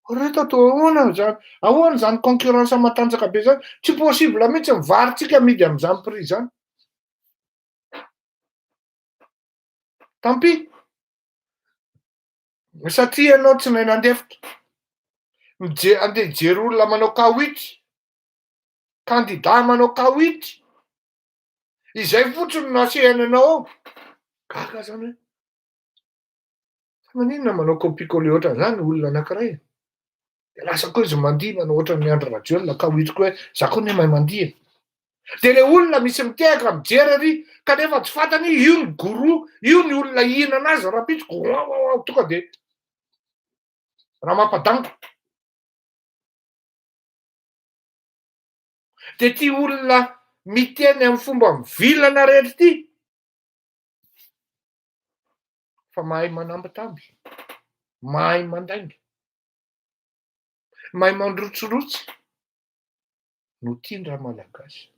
Reto atao ahoana zany? Ahoana zany concurrence matanjaka be zany? Tsy possible mihitsy ny varintsika amidy amin'izany prix zany. Tant pis. Satria ianao tsy nahay nandefitra. Mije- andeha hijery olona manao kawitry, candidat manao kawitry, izay fotsiny no asehany anao ao. Gaga zany hoe, fa maninona manao copie coller ohatran'izany olona anankiray e? De lasa koa izy mandihy manao ohatran'ny Andry Rajoelina kawitry koa hoe za koa anie mahay mandihy e. De le olona misy mitehaka mijery ary kanefa tsy fantany io ny gourou, io ny olona hihinana azy rahampitso, goaoaoa tonga de raha mampadango. De ty olona miteny amin'ny fomba mivilana rehetra ity fa mahay manambitamby, mahay mandainga, mahay mandrotsirotsy. no tian-dRamalagasy.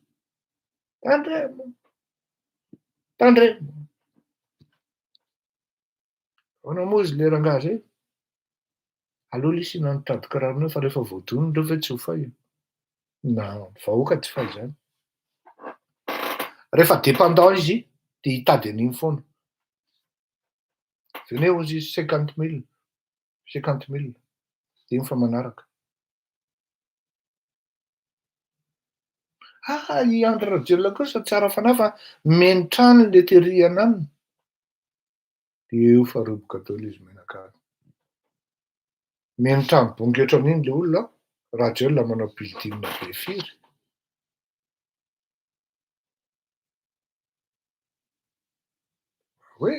Tandremo! Tandremo! Ahoana moa izy le rangahy zay? Aleo lesy inona ny tady kirarony eo fa rehefa voadoniny reo ve tsy ho fay e? Na vahoaka tsy fay zany. Rehefa dépendant izy de hitady an'iny foana. Venez hozy izy 50 000, 50 000, de iny fa manaraka. Ah, i Andry Rajoelina kosa tsara fanahy fa meny trano le tery ananiny. De eo fa roboka daholo izy mianakavy. Meny trano bongo eto amin'iny le olona, Rajoelina manao building be firy. Hoe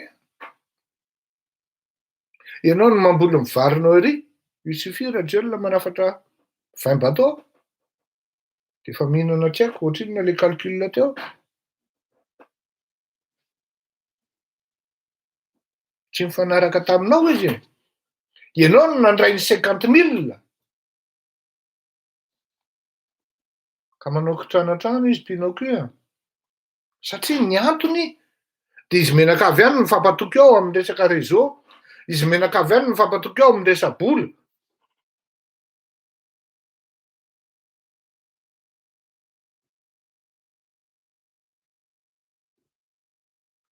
ianao no mamboly ny varinao ery, il suffit Rajoelina manafatra 20 bateaux, de efa mihinana tsy haiko ohatrinona le calcul teo. Tsy mifanaraka taminao izy e. Ianao no nandray ny 50 000. Ka manao kitranatrano izy Pinocchio a. Satria ny antony de izy mianakavy ihany no mifampatoky ao amin'ny resaka réseau, izy mianakavy ihany no mifampatoky ao amin'ny resa-bola.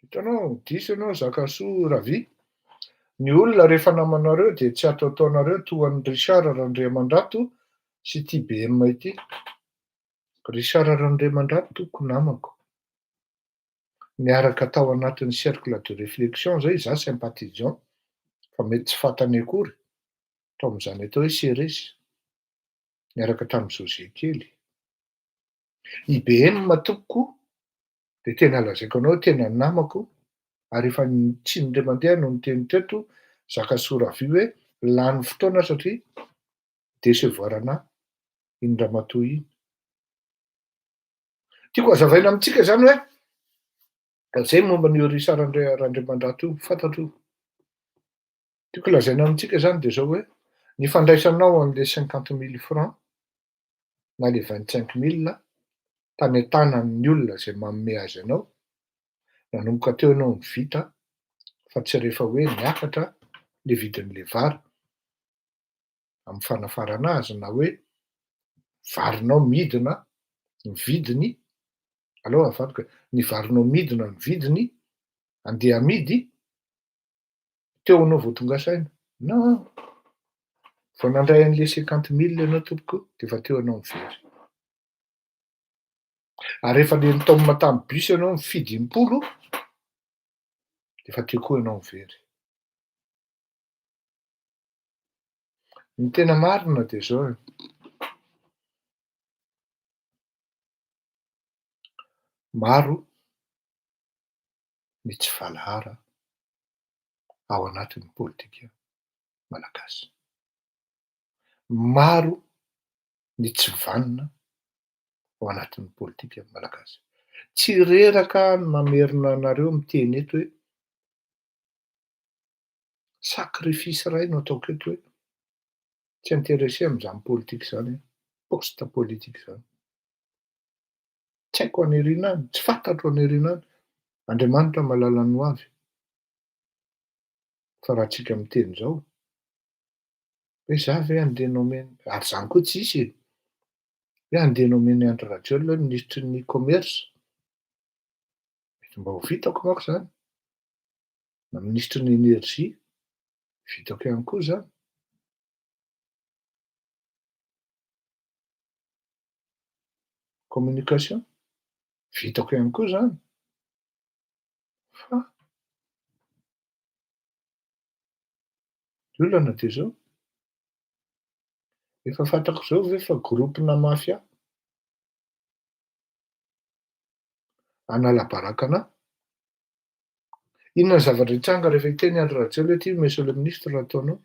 Hitanao, diso ianao Zakasoa Ravi. Ny olona rehefa namanareo dia tsy ataotaonareo toa an'i Richard Randriamandrato sy ity BM ity. Richard Randriamandrato tompoko namako. Niaraka tao anatin'ny cercle de réflexion zay, za sympathisant, fa mety tsy fantany akory, tao amin'izany atao hoe CERES, niaraka tamin'i José kely. I BM tompoko dia tena lazaiko anao hoe tena namako ary efa tsy indray mandeha no niteny teto Zakasoa Ravi hoe lany fotoana satria décevoir anah iny ramatoa iny. Tiako hazavaina amintsika izany hoe zay momba an'io Richard Randriamandrato io, fantatro io. Tiako lazaina amintsika izany dia izao hoe ny fandraisanao an'le 50 000 francs na le 25 000 tany an-tanan'ny olona izay manome azy anao, nanomboka teo ianao no vita fa tsy rehefa hoe niakatra le vidin'le vary amin'ny fanafarana azy na hoe varinao midina ny vidiny, aleo avadiko e, ny varinao midina ny vidiny andeha amidy, teo anao vao tonga saina. Non, vao nandray an'le 50 000 ianao tompoko de efa teo ianao nivery. Ary rehefa le nitaomina tamin'ny bus ianao nifidy impolo de efa teo koa ianao nivery. Ny tena marina de zao e. Maro ny tsy valahara ao anatin'ny politika malagasy. Maro ny tsy vanona ao anatin'ny politika malagasy. Tsy reraka ny mamerina anareo miteny eto hoe sacrifice iray no ataoko eto hoe tsy intéressé amin'izany politika izany aho, poste politique izany. Tsy haiko aniriana any, tsy fantatro aniriana any. Andriamanitra mahalala ny ho avy. Fa raha tsika miteny izao, hoe za ve andeha nomena, ary zany koa tsy hisy e, hoe andeha nomena Andry Rajoelina hoe minisitry ny commerce, mety mba ho vitako manko zany, na minisitry ny énergie, vitako ihany koa zany. Communication, vitako ihany koa zany. Fa ny olana de zao, efa fantako zao ve fa groupe-na mafia hanala baraka anah? Inona ny zavatra hitranga rehefa hiteny Andry Rajoelina hoe ty monsieur le ministre raha ataonao?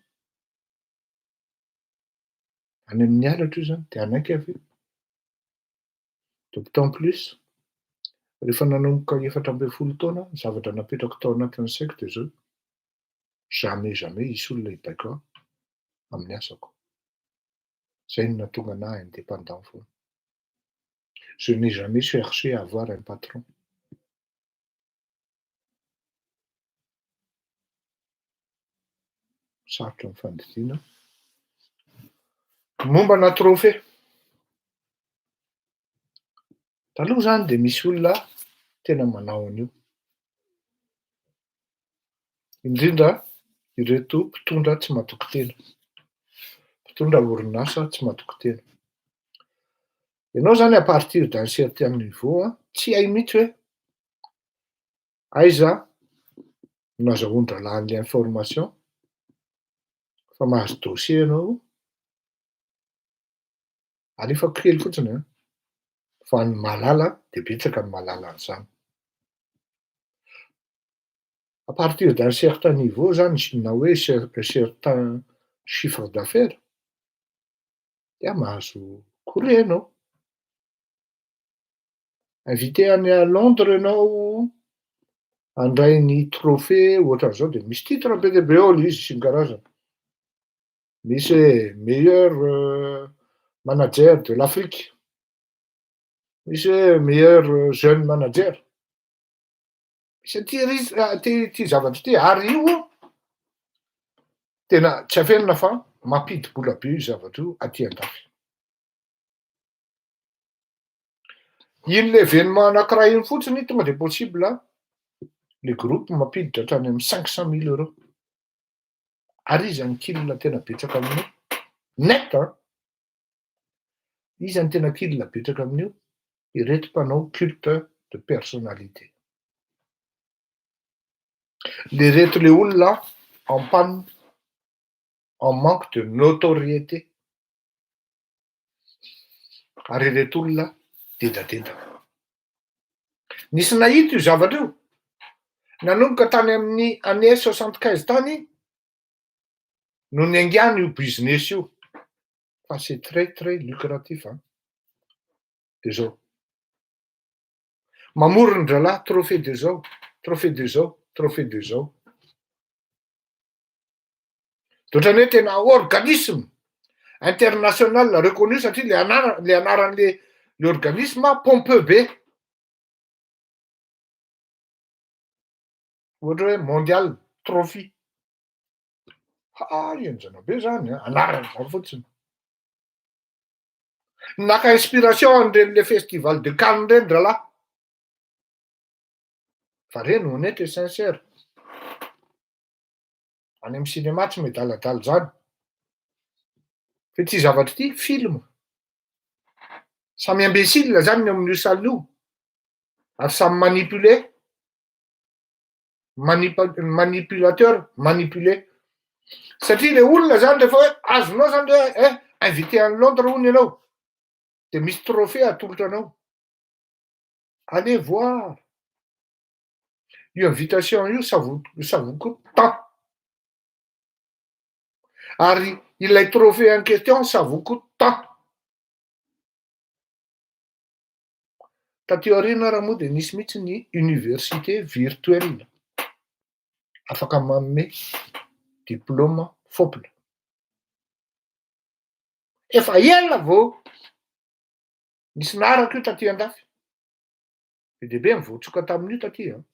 Any amin'ny halatra io zany, de hanaiky aho ve? D'autant plus, rehefa nanomboka 14 taona, ny zavatra napetrako tao anatin'ny saiko de zao, jamais jamais hisy olona hibaiko ahy amin'ny asako. Zay no nahatonga anahy indépendant foana. Je n'ai jamais cherché à avoir un patron. Sarotra ny fandidiana. Mombana trophée. Taloha zany de misy olona tena manao an'io. Indrindra ireto mpitondra tsy matoky tena. Mpitondra orinasa tsy matoky tena. Ianao zany à partir d'un certain niveau an, tsy hay mihitsy hoe aiza no azahoan-drahalahy an'le information fa mahazo dossier ianao, alefako kely fotsiny an, fa ny mahalala de betsaka ny mahalala an'izany. À partir d'un certain niveau zany na hoe certain chiffre d'affaires dia mahazo courrier ianao. Invité any à Londres ianao handray ny trophée ohatran'izao de misy titre be dia be ao le izy sy ny karazany. Misy hoe meilleur manager de l'Afrique, misy hoe meilleur jeune manager. Misy an'ity ris- ty ty zavatra ty ary io tena tsy afenina fa mampidi-bola be io zavatra io aty an-dafy. Iny le événement anankiray iny fotsiny tonga de possible le groupe mampiditra hatrany amy 500 000 euros. Ary iza ny kil tena betsaka amin'io? Net an! Iza ny tena kil betsaka amin'io? Ireto mpanao culte de personnalité. Le reto le olona en panne, en manque de notoriété. Ary ireto olona dedadedaka. Nisy nahita io zavatra io. Nanomboka tany amin'ny année 75 tany no niaingany io business io. Fa c'est très très lucratif an. De zao. Mamorony dralahy trophée de zao, trophée de zao, trophée de zao. De ohatrany hoe tena organisme international reconnu satria le anara le anaran'le le organisme pompeux be. Ohatra hoe mondial trophy. Ha enjana be zany an, anarany zany fotsiny. Naka inspiration an'ireny le festival de Cannes reny dralahy. Fa reny honnête et sincère. Any amy cinéma tsy miadaladala zany. Fa ty zavatra ty film. Samy imbécile zany ny ao amin'io salle io. Ary samy manipulé. Manipulateur, manipulé. Satria le olona zany rehefa hoe azonao zany hoe invité any Londres hono ianao. De misy trophée atolotra anao. Allez voir. Io invitation io ça vous coûte tant. Ary ilay trophée en question ça vous coûte tant. Taty aoriana raha moa de nisy mihitsy ny université virtuelle afaka manome diplôme fopla. Efa ela vao nisy naraka io taty andafy. Be dia be ny voatsoka tamin'io taty an.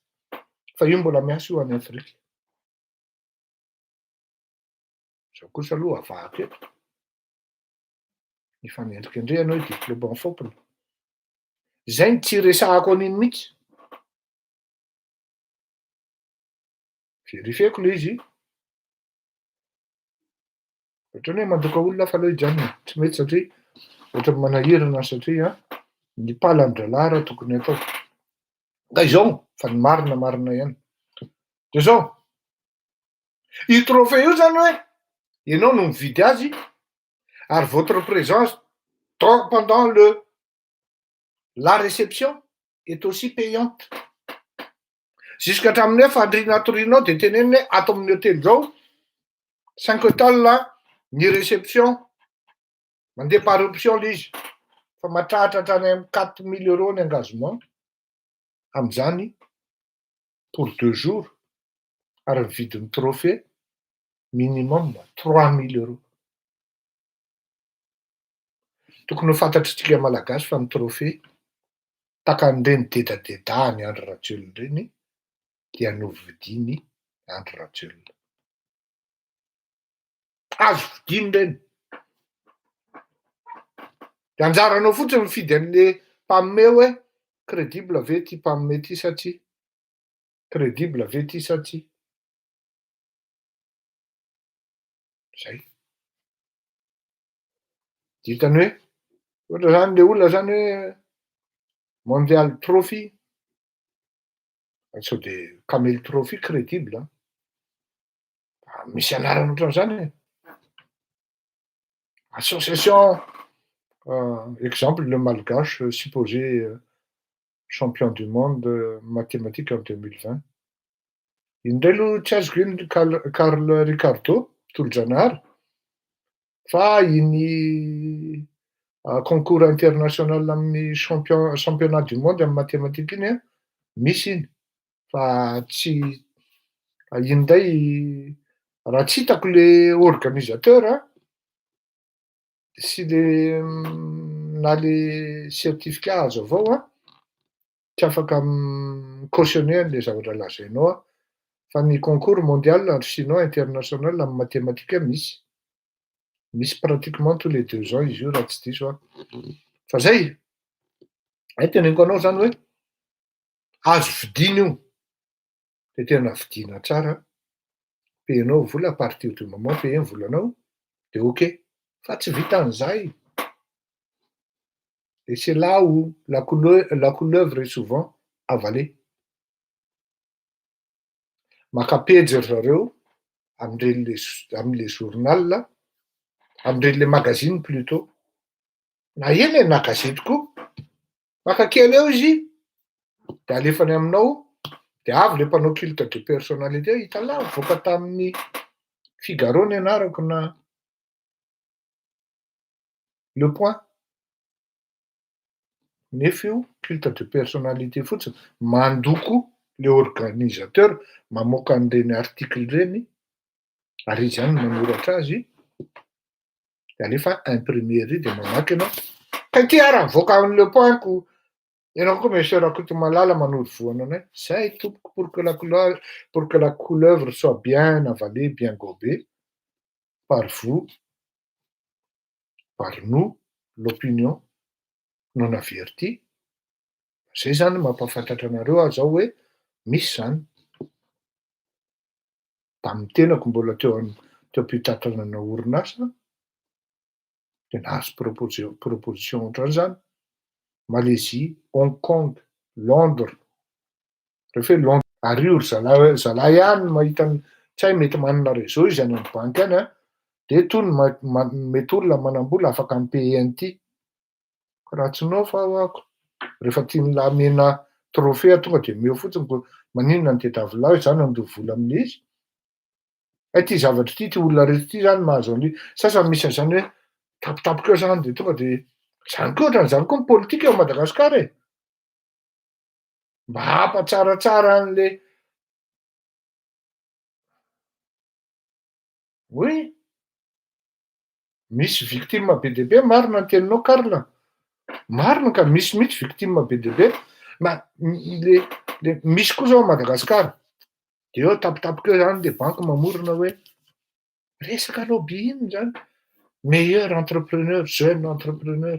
Fa io mbola miasa io any Afrika. Zao kosa aloha avahako eto. Ny fanendrikendrehana hoe diplôme fopla. Zay ny tsy resahako an'iny mihitsy. Vérifieko le izy. Ohatrany hoe mandoka olona fa aleo hijanona. Tsy mety satria ohatrany manahirana satria ny palan-drahalahy raha tokony atao. Ka izao fa ny marina marina ihany. De zao, io trophée io zany hoe ianao no mividy azy ary votre présence pendant le la réception est aussi payante. Jusqu'à hatramin'ny hoe fandriana atorianao de teneniny hoe ato amin'ny hôtely zao 5 étoiles ny réception mandeha par option le izy fa mahatratra hatrany amy 4000 euros ny engagement am'izany pour 2 jours ary ny vidin'ny trophée minimum 3000 euros. Tokony ho fantatritsika malagasy fa ny trophée takan'ireny dedadedahany Andry Rajoelina ireny dia novidiny Andry Rajoelina. Azo vidiana ireny. De anjaranao fotsiny mifidy an'le mpanome hoe crédible ve ty mpanome ty sa tsia? Crédible ve ty sa tsia? Zay. Dikany hoe ohatra zany le olona zany hoe mondial trophy, sao de camel trophy crédible an. Misy anarana ohatran'izany e. Association exemple le malgache supposé champion du monde mathématique en 2020. Iny indray aloha tsy azoko iny Carl Ricardo Tolojanahary fa iny concours international amin'ny champion championnat du monde amy mathématique iny an misy iny fa tsy iny indray raha tsy hitako le organisateur sy le na le certificat azo avao an, tsy afaka mi-cautionner an'le zavatra lazainao aho fa ny concours mondial sinon international amy mathématique misy, misy pratiquement tous les 2 ans izy io raha tsy diso aho. Fa zay, ay teneniko anao zany hoe azo vidina io, de tena vidina tsara, payenao vola à partir du moment paye ny volanao de ok, fa tsy vitan'izay. Et c'est là où la couleuvre est souvent avalée. Maka pejy ry zareo am'ireny le am'le journal, am'ireny le magazine plutôt, na eny e na gazety koa, maka kely eo izy de alefany aminao, de avy le mpanao culte de personnalité hita lahy mivoaka tamin'ny Figaro ny anarako na Le Point. Nefa io culte de personnalité fotsiny, mandoko le organisateur mamoaka an'ireny article reny ary izy ihany no manoratra azy, de alefa imprimé ery de mamaky ianao, ka ity ara mivoaka amy Le Point ko ianao koa monsieur Rakotomalala manoro voana anay, zay tompoko pour que la couleur pour que la couleuvre soit bien avalée, bien gobée par vous, par nous, l'opinion non averti, zay zany mampahafantatra anareo aho zao hoe misy zany. Tamin'ny tenako mbola teo teo am-pitantanana orinasa, de nahazo proposition ohatrany zany, Malaisie, Hong Kong, Londres, rehefa hoe Londres ary io ry zalahy zalahy ihany no mahita ny tsy hay mety manana réseau izy any amy banky any an, de to ny mety olona manam-bola afaka mi-payer an'ity, raha tsy nao fa hoako rehefa tiany lamena trophée tonga de omeo fotsiny ko maninona ny tediavinao zany andoa vola amin'le izy. Hay ty zavatra ty, ty olona rehetra ty zany mahazo an'io, sasany misy an'izany hoe tampotampoka eo zany de tonga de zany koa ohatran'izany koa ny politika eo Madagasikara e. Mba hampatsaratsara an'le oui, misy victime be dia be marina ny teninao Karl, marina ka misy mihitsy victime be dia be, ma le misy koa zao a Madagasikara, de eo tampotampoka eo zany le banky mamorona hoe resaka lobbying zany, meilleur entrepreneur, jeune entrepreneur,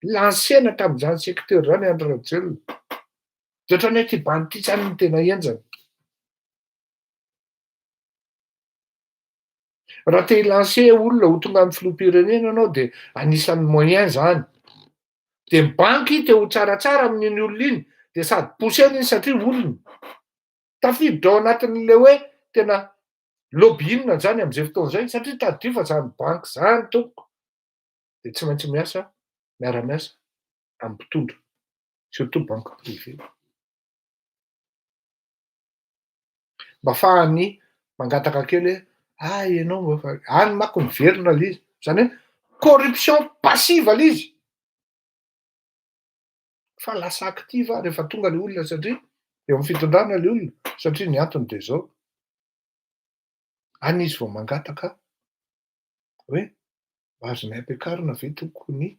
lancena tam'izany secteur zany Andry Rajoelina, de ohatrany hoe ty bandy ty zany no tena henjana. Raha te hi-lancer olona ho tonga amy filoham-pirenena anao de anisan'ny moyen zany, de ny banky te ho tsaratsara amin'iny olona iny, de sady poussena iny satria olona, tafiditra ao anatin'le hoe tena lobbying zany am'izay fotoana zay satria tadidio fa zany banky zany tompoko de tsy maintsy miasa miara-miasa amy mpitondra surtout banque privée. Mba afahany mangataka kely hoe ah ianao mba efa any manko miverina le izy, zany hoe corruption passive le izy, fa lasa active rehefa tonga le olona satria eo amy fitondrana le olona satria ny antony de zao, any izy vao mangataka hoe mba azonay ampiakarina ve tompoko ny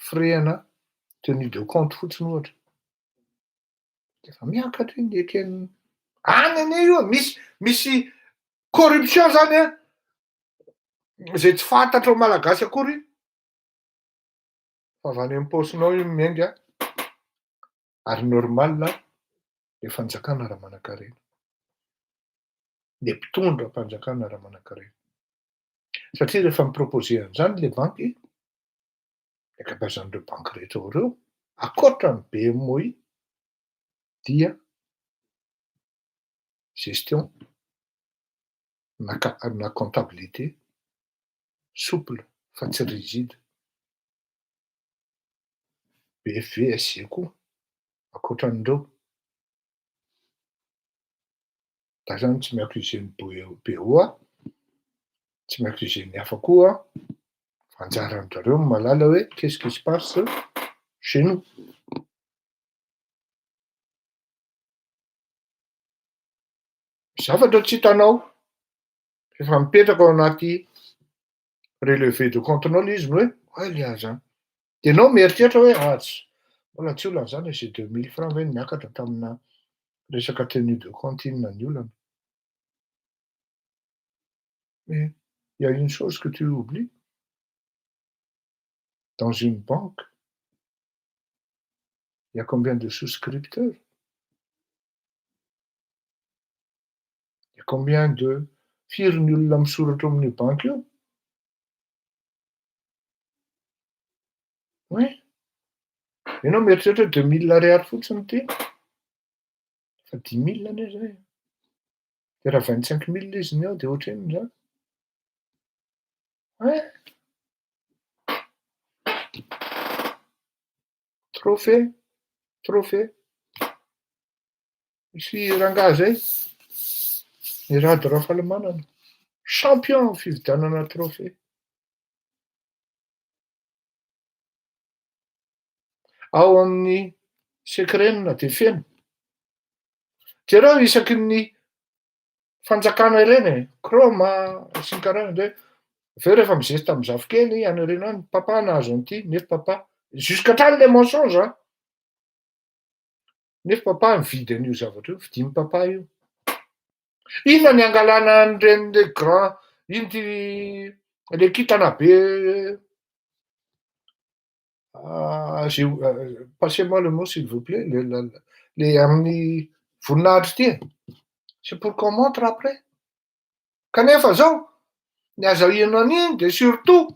frais-na tenue de compte fotsiny ohatra, de efa miakatra iny eken'ny any anie io e, misy misy. Corruption zany an, zay tsy fantatrao malagasy akory fa avy any am paosinao io miainga ary normal le fanjakana raha manankarena, le mpitondra mpanjakana raha manankarena. Satria rehefa mi-proposer an'izany le banky, ny ankabeazan'ireo banky rehetra ao ireo, ankoatra ny BMOI dia gestion na na comptabilité souple fa tsy rigide. BFVSG koa ankoatran'ireo. Za zany tsy mi-accuser ny BO aho, tsy mi-accuser ny hafa koa aho, fa anjaran-dRareo no mahalala hoe qu'est-ce qui se passe chez nous. Zavatra tsy hitanao, efa mipetraka ao anaty relevé de compte-nao le izy ny hoe oay le aza an! De enao mieritreritra hoe ah tsy, mbola tsy olana zany e, zay 2000 francs ve no niakatra tamina resaka tenue de compte inona ny olana? Mais il y a une chose que tu oublies, dans une banque, il y a combien de souscripteurs? Il y a combien de firy ny olona misoratra ao amin'io banky io? Oui. Ianao mieritreritra hoe 2000 ariary fotsiny ity, fa 10 000 anie zay. De raha 25 000 izy ny ao de ohatrinona zany? Hein? Trophée, trophée. Misy rangahy zay, ny Rado Rafalimanana, champion amin'ny fividianana trophée. Ao amin'ny Secren dia feno. Jereo isaky ny fanjakana ireny e, Chrome sy ny karazany hoe avy eo rehefa mizesta amin'ny zafikely any aoriana any, papa nahazo an'ity, nefa papa, jusqu'à hatrany le mensonge an! Nefa papa nividy an'io zavatra io, vidian'i papa io. Inona ny angalana an'ireny le grand, ino ty le kintana be, j'ai passez-moi le mot s'il vous plait, le le amin'ny voninahitra ity e, c'est pour qu'on montre après. Kanefa zao, ny azahoana an'iny de surtout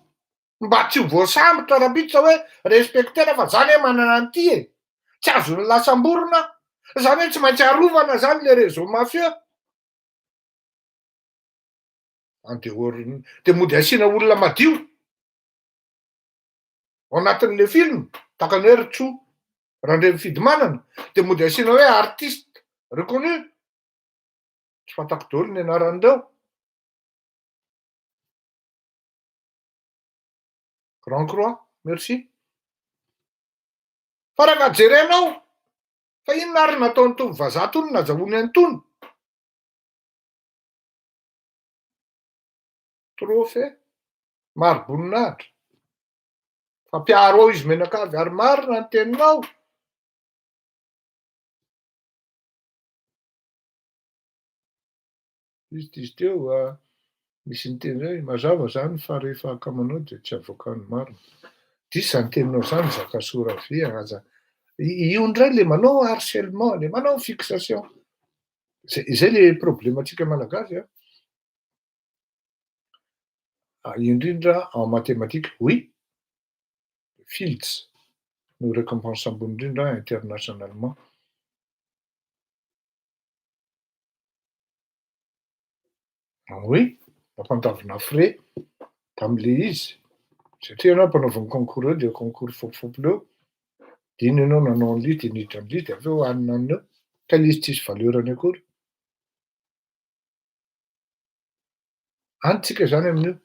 mba tsy ho voasambotra rahampitso hoe respecter-na fa za anie manana an'ity e, tsy azon'ny lasamborona aho, zany hoe tsy maintsy arovana zany le réseau mafieux. En dehors-ny, de mody asiana olona madio ao anatin'le film, tahaka ny hoe ry Tso Randriamifidimanana, de mody asiana hoe artiste reconnu, tsy fantako daholo ny anaran'ireo. Grand croix, merci. Fa raha jerenao, fa inona ary nataon'itony vazaha tony nazahoany an'itony? Trophée, mari-boninahitra. Fampiaro ao izy menakavy ary marina ny teninao. Izy izy teo misy niteny hoe mazava zany fa rehefa akamanao dia tsy avoakan'ny marina. Diso zany teninao zany Zakasoa Ravi aza. Io indray le manao harcèlement, le manao fixation. Zay zay le problème-ntsika malagasy a. Indrindra en mathématique, oui. Fields no récompense ambony indrindra internationalement. Oui, nampandavina frais tam'le izy satria ianao ampanaoviny concours eo de concours fopofopony eo, de iny ianao nanao an'le izy de niditra am'le izy de avy eo anina anina eo, ka le izy tsisy valeur-ny akory. Any tsika zany amin'io.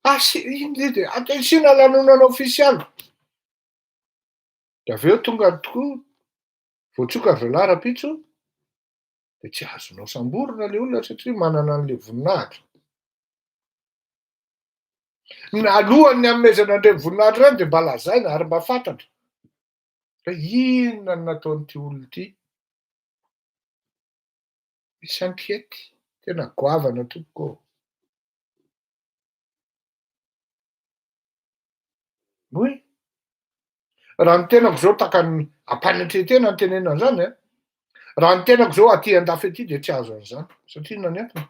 Asi- iny le de asiana lanonana ofisialy. De avy eo tonga tokoa voatsoka ry zalahy rahampitso, de tsy azonao samborina le olona satria manana an'le voninahitra. Ny alohan'ny hanomezana an'ireny voninahitra ireny de mba lazaina ary mba fantatra hoe inona no nataon'ity olona ity. Misy enquête. Tena goavana tompoko ô. Oui. Raha ny tenako zao takany ampanetren-tena ny tenena an'izany an. Raha ny tenako zao aty andafy aty dia tsy azo an'izany. Satria inona ny antony?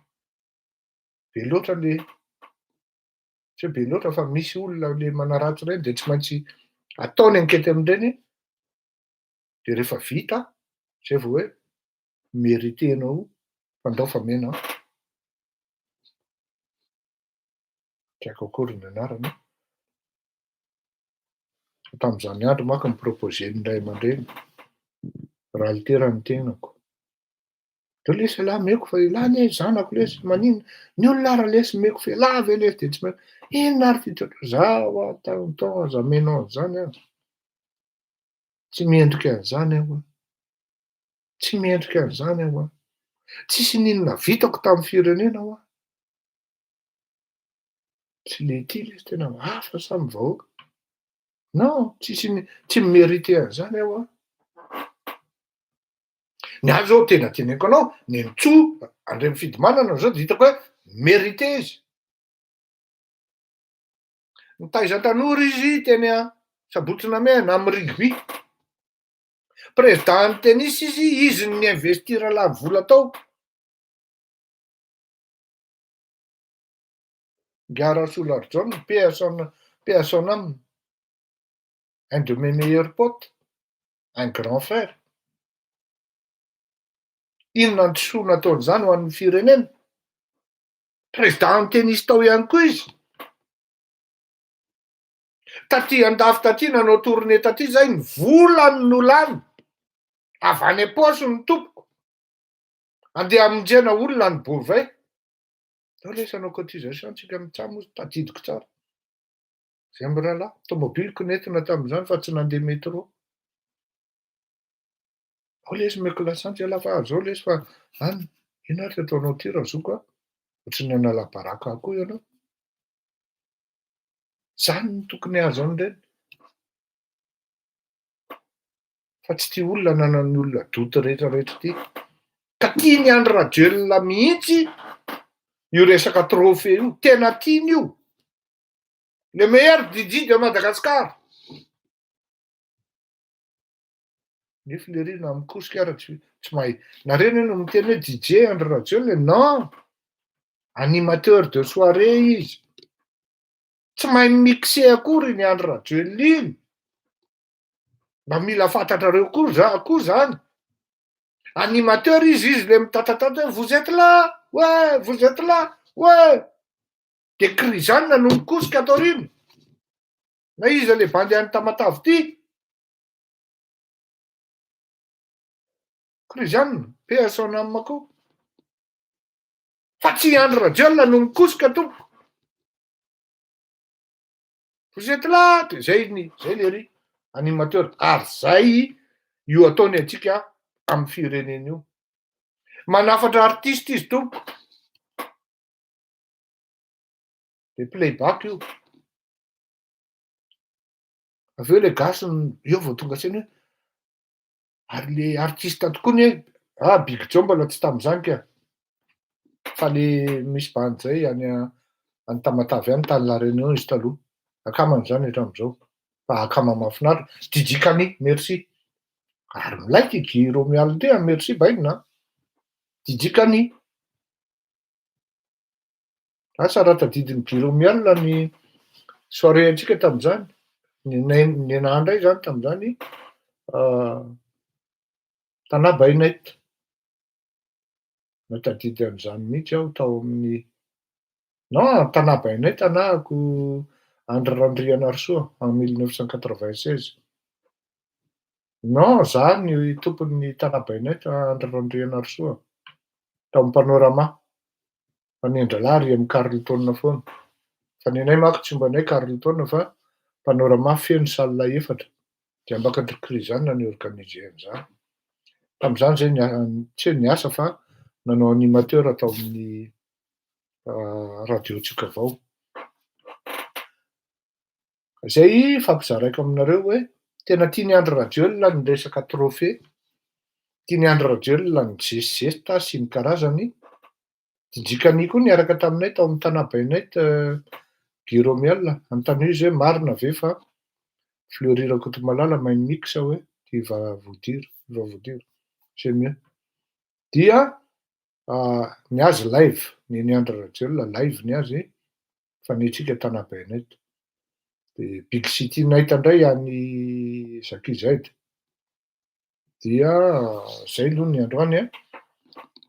Be loatra le tsy hoe be loatra fa misy olona le manaratsy ireny dia tsy maintsy ataony ankety amin'ireny dia rehefa vita zay vao hoe mérité-nao fa ndao fa mena an. Tsy haiko akory ny anarany. Fa tamin'izany andro manko ni-proposer-n'ny ray aman-dreny raha litera ny tenako. Ndao lesy elah omeko fa elah anie zanako lesy maninona, ny olona ary lesy omeko fa elah ve lesy de tsy maintsy, inona ary ty toetra, za hoa tonton aza amenao an'izany aho, tsy mendrika an'izany aho an, tsy mendrika an'izany aho an, tsisy n'inona vitako tamin'ny firenena hoa. Tsy le ity lesy tena hafa samy vahoaka. Non, tsisy tsy mi-meriter an'izany aho an. Ny ahy zao tena teneniko anao, Nenitsoa Andriamifidimanana zao de hitako hoe mérité izy. Nitaiza tanora izy teny Sabotsy Namehana amin'ny rugby. Président ny tennis izy, izy no ni-investir lany vola tao. Nga Rasolarijaona, paix à son, paix à son âme, un de mes meilleurs potes, un grand frère. Inona ny soa nataon'izany ho an'ny firenena? Président ny tennis tao ihany koa izy. Taty andafy taty nanao tournée taty zay, ny volany no lany, avy any am-paosiny tompoko. Andeha hamonjena olona any Beauvais. Tao lesy hanao cotisation tsika mitsam ozy tadidiko tsara. Zay mirahalahy, tomobiliko nentina tamin'izany fa tsy nandeha métro. Ao lesy omeko lasantsy ialahy fa zao lesy fa any, ino ary ty ataonao ty razoky a? Ohatran'ny hanala baraka ahy koa ianao. Zany no tokony hahazo an'ireny. Fa tsy ity olona ananan'ny olona doute rehetra rehetra ity. Ka tian'i Andry Rajoelina mihitsy io resaka trophée io, tena tiany io. Le meilleur DJ de Madagascar. Nefa lery na mikosika ara tsy tsy mahay. Nareo anie no miteny hoe DJ Andry Rajoelina, non. Animateur de soirée izy. Tsy mahay mi-mixer akory iny Andry Rajoelina iny. Mba mila fantatrareo koa za koa zany. Animateur izy, izy le mitatatata hoe vous êtes là, ouais, vous êtes là, ouais. De Krizana no mikosika ato aoriana. Na iza le bandy any Tamatave ty? Krizana, paix à son âme koa. Fa tsy i Andry Rajoelina no mikosoka tompoko. Vous êtes là de zay ny zay le ry animateur ary zay io ataony antsika amin'ny firenena io. Manafatra artiste izy tompoko. De playback io. Avy eo le gasy eo vao tonga saina hoe Ary le artiste tokoa anie, ah Big Joe mbola tsy tamin'izany ka, fa le misy bandy zay any any Tamatave any tany La Réunion izy taloha, akamany zany hatramin'izao, fa akama mahafinaritra, DJ Kani, merci, ary milay ty Guy Romuald ty an, merci bainina an, DJ Kani. Asa raha tadidin'i Guy Romuald ny soirée antsika tamin'izany, ny nenaha indray izany tamin'izany Tana by night. Nahatadidy an'izany mihitsy aho tao amin'ny, non Tana by night anahako Andry Randrianarisoa en 1996. Non, za ny tompon'ny Tana by night Andry Randrianarisoa tao amin'ny Panorama. Fa ny an-drahalahy ary amin'ny Carlton foana. Fa ny anay manko tsy omba anay Carlton fa Panorama feno salle efatra. Dia ambakatry Krizana ny organiser an'izany. Tamin'izany zay tsy hoe niasa fa nanao animateur tao amin'ny radio Tsikavao. Zay ifampizaraiko aminareo hoe tena tian'i Andry Rajoelina ny resaka trophée, tian'i Andry Rajoelina ny zesizesta sy ny karazany. DJ Kani koa niaraka taminay tao amin'ny Tana by Night, Guy Romiel. Anontanio izy hoe marina ve fa Fleury Rakotomalala mahay mi-mix hoe il va vous dire, il va vous dire, c'est mieux. Dia ny azy live, ny an'i Andry Rajoelina live ny azy fa ny antsika Tana by Night. De Big City Night indray any Zaki Zaid. Dia zay aloha ny androany an,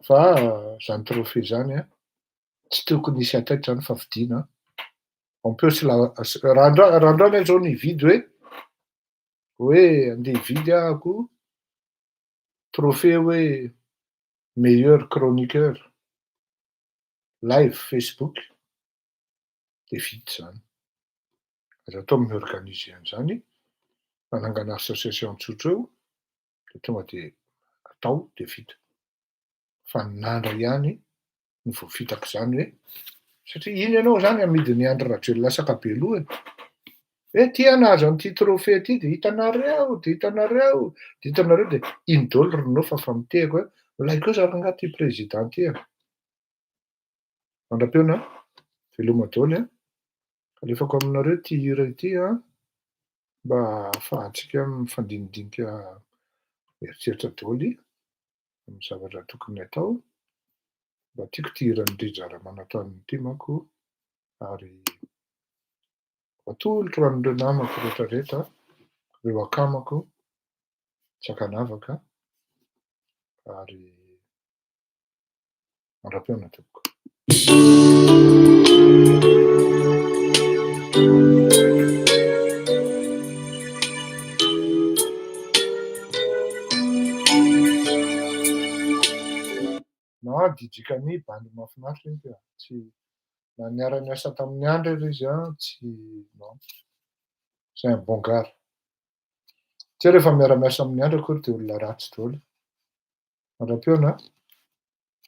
fa zany trophée zany an, tsy tokony hisy hataitra zany fa vidiana. On peut se la raha androany raha androany aho zao no hividy hoe hoe andeha hividy ahako trophée hoe meilleur chroniqueur live Facebook de vita zany. Aza atao mi-organiser an'izany, manangana association tsotra eo, de tonga de atao de vita. Fa ny nandra ihany no voafitaka zany hoe satria iny ianao zany amidin'ny Andry Rajoelina lasaka be loha e. Hoe ty aho nahazo an'ity trophée ty de hitanareo, de hitanareo, de hitanareo de iny daholo ry nao fa fa mitehaka hoe milay kosa rangahy ty président ty e. Mandra-pihaona, veloma daholo an, alefako aminareo ty hira ity an, mba ahafahantsika mifandinidinika mieritreritra daholo amin'ny zavatra tokony atao. Mba tiako ty hiran'i Rija Ramanantoanina ity manko ary atolotro ho an'ireo namako rehetrarehetra, ireo akamako tsy ankanavaka ary mandra-pihaona tompoko. Na DJ Kani bandy mahafinaritra iny ka tsy na niara-niasa tamin'ny Andry ary izy an, tsy non, c'est un bon gars. Tsy hoe rehefa miara-miasa amin'ny Andry akory de olona ratsy daholo. Mandra-pihaona,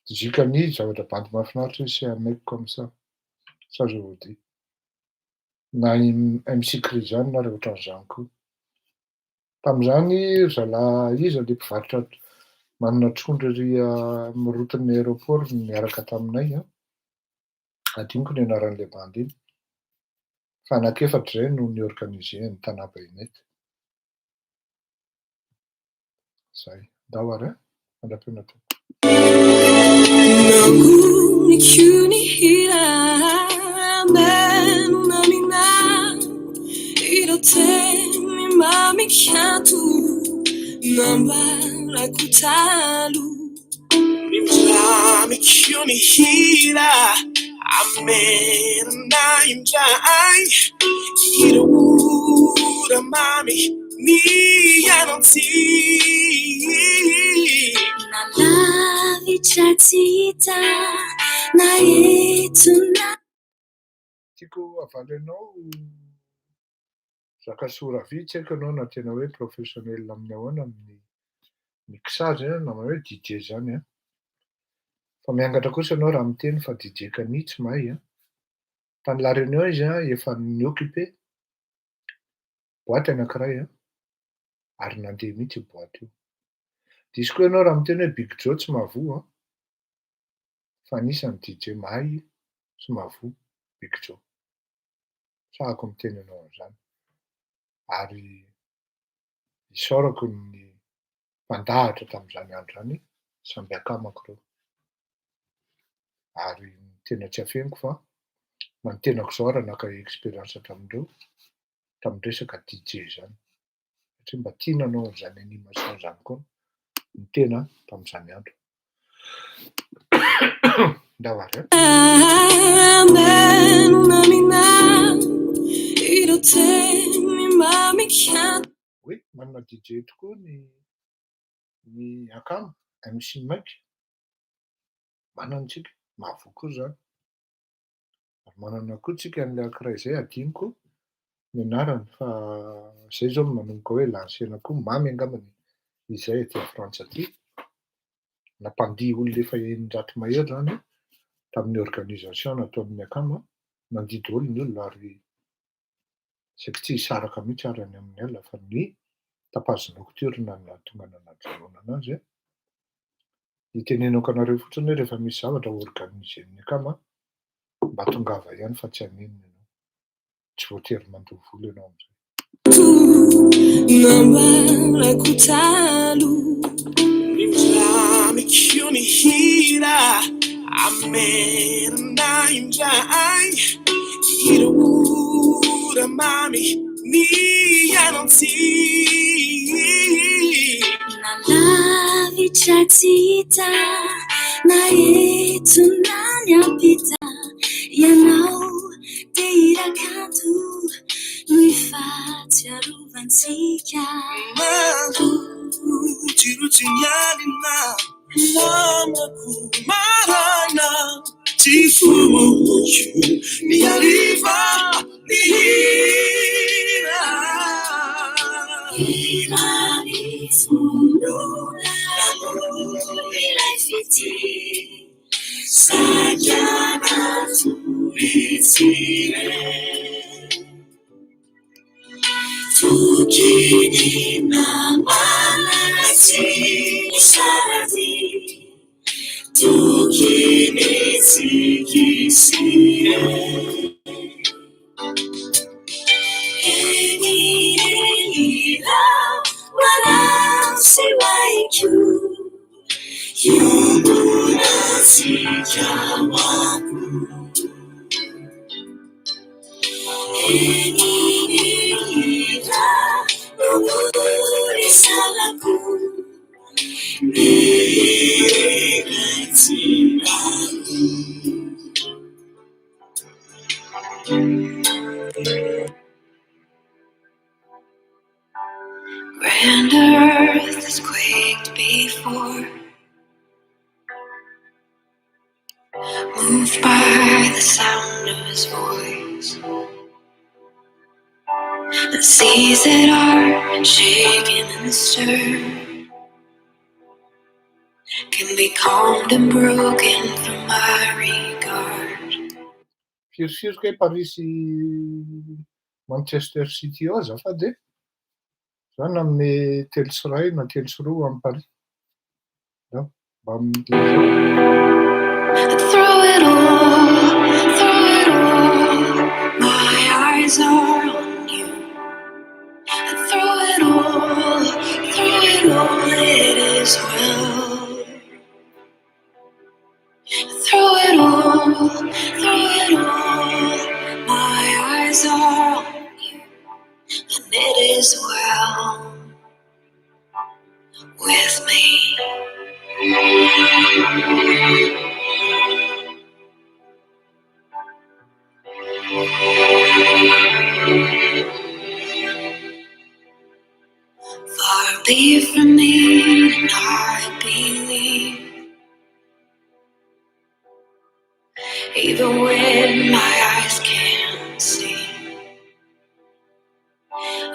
DJ Kani zavatra bandy mahafinaritra izy, c'est un mec comme ça, ça je vous dis. Na MC Krizane na ohatran'izany koa. Tamin'izany ry zalahy iza le mpivarotra manana trondro ery amin'ny route-n'ny aéroport niaraka taminay an, adinoko ny anaran'ilay bandy iny. Fa anankiefatra zay no ni-organiser ny Tana by Night. Zay, ndao ary an, mandra-pihaona tompoko. Tiako havaly anao Zakasoa Ravy, tsy haiko ianao na tena hoe professionnel amin'ny ahoana amin'ny mixage na hoe DJ zany an. Fa miangatra kosa ianao raha miteny fa DJ Kani tsy mahay an. Tany La Réunion izy an efa ni-occupé boîte anankiray an, ary nandeha mihitsy io boîte io. Diso koa ianao raha miteny hoe Big Joe tsy mahavoa an, fa anisan'ny DJ mahay sy mahavoa Big Joe. Sahako miteny anao an'izany. Ary isaorako ny mpandahatra tamin'izany andro izany, samby akamako ireo. Ary tena tsy afeniko fa na ny tenako izao ary naka expérience tamin'ireo, tamin'ny resaka DJ zany. Satria mba tia nanao an'izany animation zany koa ny tena tamin'izany andro. Ndao ary an. Oui, manana DJ tokoa ny ny akama, MC Mike. Manana tsika, mahavoa koa zany. Ary manana koa tsika an'ilay anankiray izay adinoko ny anarany fa zay zao no manomboka hoe lancena koa mamy angambany izay aty Frantsa aty. Nampandihy olona efa 600 mahery zany tamin'ny organisation nataon'ny akama, nandihy daholo ny olona ary saika tsy hisaraka mihitsy ary any amin'ny alina fa ny tapage nocturne no nahatonga nanajanona anazy. Itenenako anareo fotsiny hoe rehefa misy zavatra organiser-n'ny akama, mba tongava ihany fa tsy haninona ianao. Tsy voatery mandoa vola ianao amin'izay. Nambarako taloha. Nindramiko ny hira hamerina indray ireo ora mamy niainantsika. Na lavitra tsy hita na eto na ny ampita, ianao dia hira kanto no ifahatsiarovantsika. Marotsirotsy ny alina, namako maraina, tsy foiko ny hariva ny hira. Hira ny finoana ilay fitia, saika natory tsy re. Toky ny namana tsy saradia, toky ny tsiky sy hery. Eny hira manao sy haiko, iombonantsika ho Eny hira no salako, ny tsy Grand earth has quaked before, moved by the sound of his voice. The seas that are shaken and stirred can be calmed and broken from my regard. Firifiry kay Paris Manchester City eo azafady e? Za nanome 3-1 na 3-2 amin'ny Paris. Ndao, mba milazao. Through it all, through it all, my eyes are on you. Through it all, through it all, it is well. Through it all, through it all, my eyes are on you, and it is well with me. Far be it from me to not believe, even when my eyes can't see.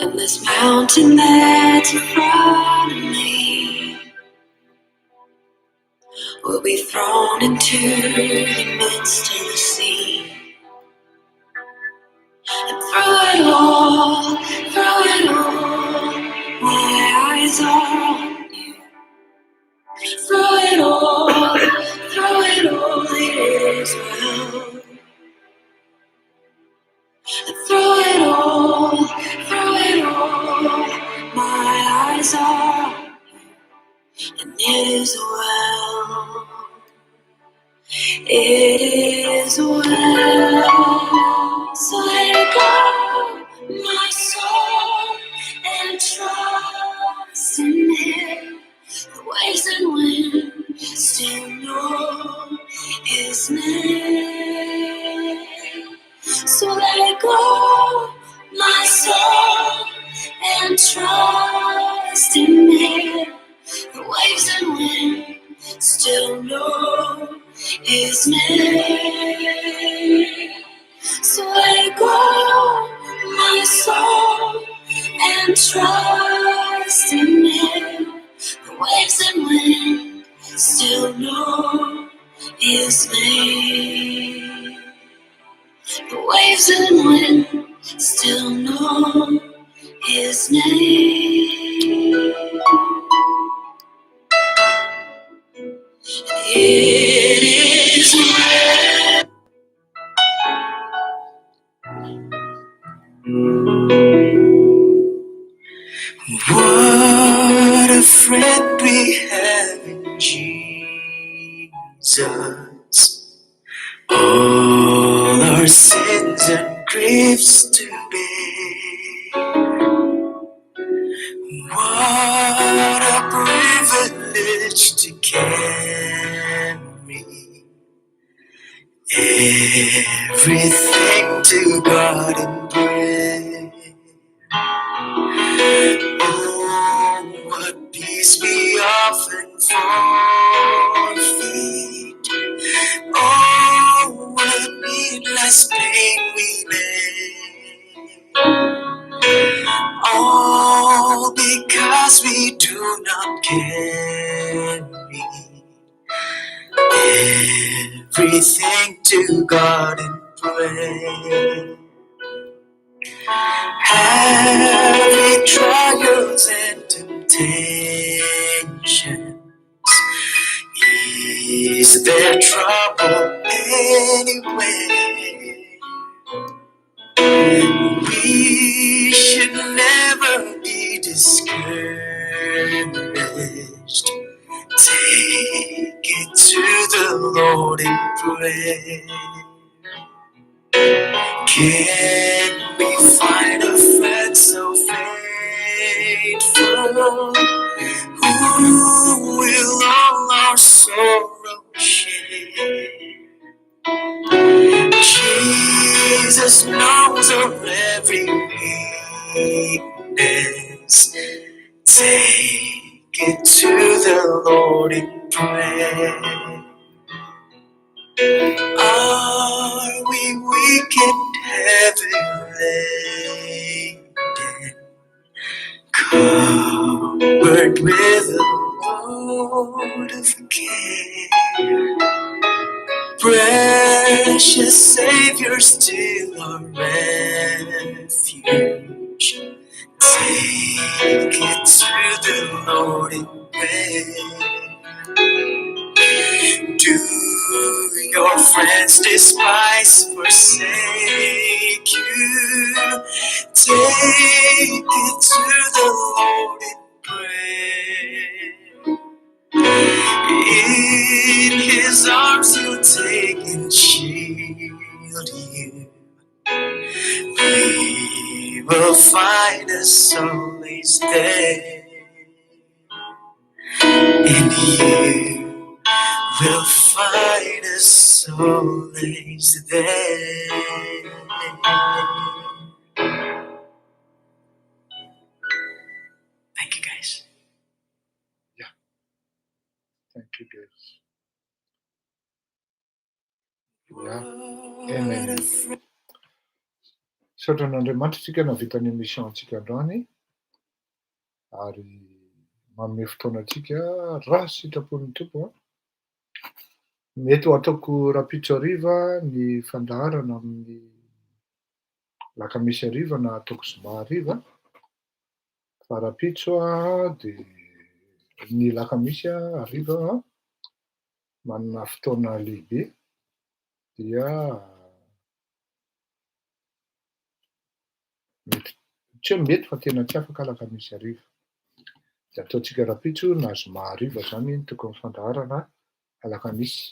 And this mountain that's in front of me will be thrown into the midst of the sea. And through it all, through it all, my eyes are on you. Through it all, through it all, it is well. And through it all, through it all, my eyes are on you, and it is well. It is well. So let it go, my soul, and trust in Him. The waves and winds still know His name. So let it go, my soul, and trust in Him. The waves and winds still know His name. So let it go, my soul, and trust in Him. The waves and winds still know His name. The waves and wind still know His name. What a friend we have in Jesus. All our sins and griefs to bear. What a privilege to carry everything to God in prayer. Oh, what peace we often forfeit. Oh, what needless pain we bear. All because we do not carry everything to God in prayer. Heavy trials and temptations, is there trouble anywhere? We should never be discouraged. Take it to the Lord in prayer. Can we find a friend so faithful who will all our sorrows share? Jesus knows our every weakness. Take it to the Lord in prayer. Are we weak and heavy laden, covered with a load of care? Precious Savior, still our refuge. Take it to the Lord in prayer. Do your friends despise, forsake you? Take it to the Lord in prayer. In His arms He'll take and shield you. We will find a solace there, and you will find a solace there. Thank you, guys. Yeah. Thank you, guys. Yeah. Amen. Misaotra an'Andriamanitra isika nahavita ny émission antsika androany ary manome fotoana antsika raha sitrapon'ny Tompo a. Mety ho ataoko rahampitso hariva ny fandaharana amin'ny alakamisy hariva na ataoko zoma hariva, fa rahampitso a de ny alakamisy hariva manana fotoana lehibe dia mety tsy hoe mety fa tena tsy afaka alakamisy hariva. De ataontsika rahampitso na zoma hariva zany ny tokony fandaharana alakamisy.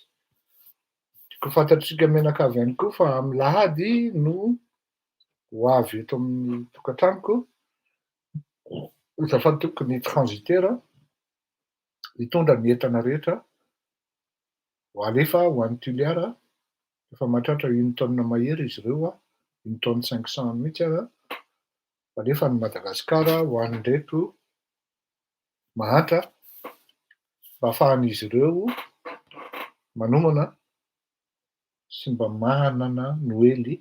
Tiako ho fantatsika mianakavy ihany koa fa amin'ny lahady no ho avy eto amin'ny tokantranoko azafady tompoko ny transitaire hitondra ny entana rehetra ho alefa ho an'ny Toliara. Efa mahatratra une tonne mahery izy ireo a, une tonne 500 mihitsy aza, alefa any Madagasikara ho an'ireto mahantra mba ahafahan'izy ireo manomana sy mba manana noely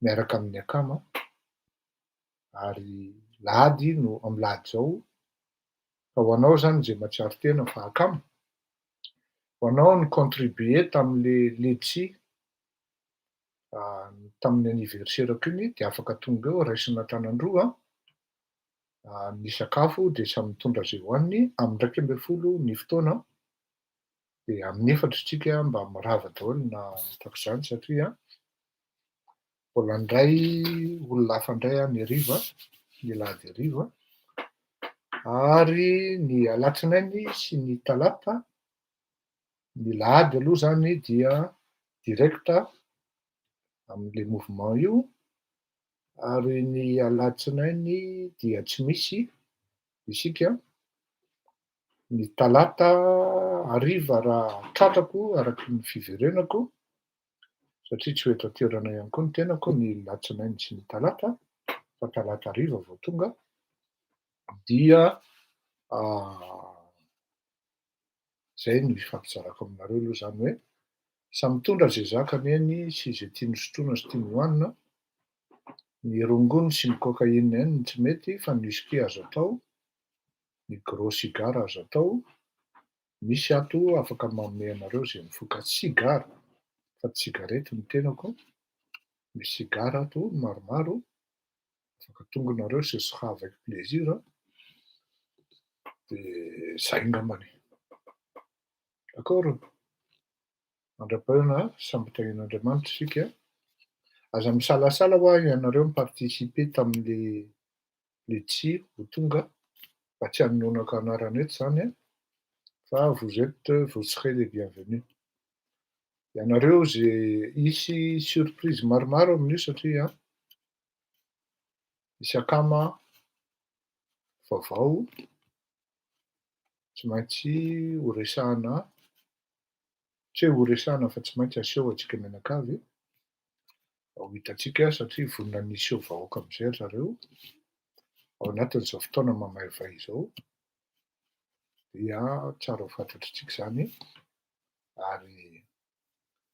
miaraka amin'ny akama. Ary lahady no amin'ny lahady zao fa ho anao zany zay mahatsiaro tena fa akama, ho anao ny contribuer tamin'le letchi tamin'ny anniversaire-ko iny de afaka tonga eo raisina an-tanan-droa ny sakafo de samy mitondra zay hohaniny amin'ny 11 ny fotoana, de amin'ny 4 tsika mba mirava daholo na tahak'izany satria mbola ndray olona hafa indray ny hariva, ny lahady hariva. Ary ny alatsinainy sy ny talata, ny lahady aloha zany dia direct amin'le mouvement io, ary ny alatsinainy dia tsy misy isika, ny talata hariva raha tratrako araky ny fiverenako, satria tsy ho eto an-toerana ihany koa ny tenako ny latsinainy sy ny talata, fa talata hariva vao tonga, dia zay no ifampizarako aminareo aloha zany hoe samy mitondra ze zakany eny sy ze tiany sotroina sy tiany hohanina, ny rongony sy ny cocaïne ihany no tsy mety fa ny whisky azo atao, ny gros sigara azo atao, misy ato afaka manome anareo ze mifoka sigara fa tsy cigarette ny tenako, misy sigara ato maromaro, afaka tonga nareo ce sera avec plaisir, de zay angambany. D'accord? Mandra-pahaona samby tahian'Andriamanitra isika. Aza misalasala hoa ianareo mi-participer tamin'le le tsy ho tonga fa tsy hanononako anarana eto zany an, fa vous êtes vous serez les bienvenus. Ianareo ze hisy surprise maromaro amin'io satria misy akama vaovao tsy maintsy ho resahana, tsy hoe ho resahana fa tsy maintsy aseho antsika mianakavy, ho hitantsika satria vonona ny hiseho vahoaka amizay ry zareo ao anatin'izao fotoana mamaivay izao, dia tsara ho fantatritsika izany ary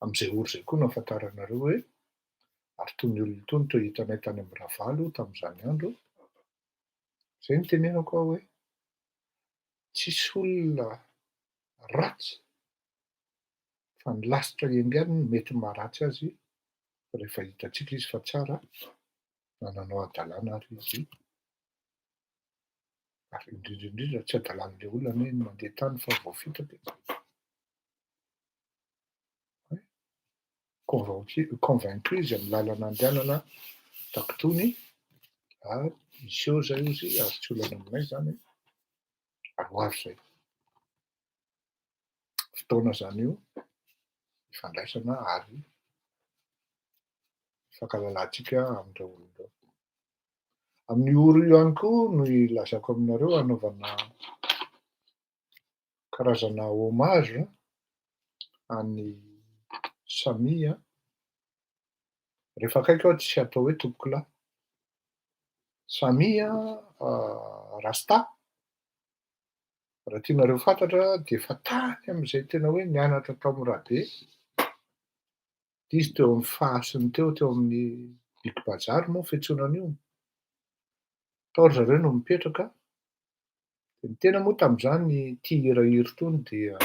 am'izay ora izay koa no ahafantaranareo hoe ary toy ny olona itony toa hitanay tany amin'ny Ravalo tamin'izany andro, zay no tenenako aho hoe tsisy olona ratsy fa ny lasitra iangany no mety maharatsy azy rehefa hitantsika izy fa tsara na nanao hadalana ary izy, ary indrindra indrindra tsy hadalan'ilay olona anie ny mandeha tany fa voafitaka e. Convaincu convaincu izy amin'ny lalana andehanana takitony ary miseho zay izy ary tsy olana aminay zany ary ho avy zay. Fotoana zany io ifandraisana ary ifankalalantsika amin'ireo olona ireo. Amin'io ora io ihany koa no ilazako aminareo hanaovana karazana hommage an'i Samia. Rehefa akaiky aho tsy atao hoe tompokolahy. Samia Rasta, raha tianareo fantatra dia efa tany amin'izay tena hoe nianatra tao amin'ny Rabe, dia izy teo amin'ny fahasiny teo, teo amin'ny Big Bazar moa fiantsoana an'io. Tao ry zareo no mipetraka. Dia ny tena moa tamin'izany tia hirahira itony dia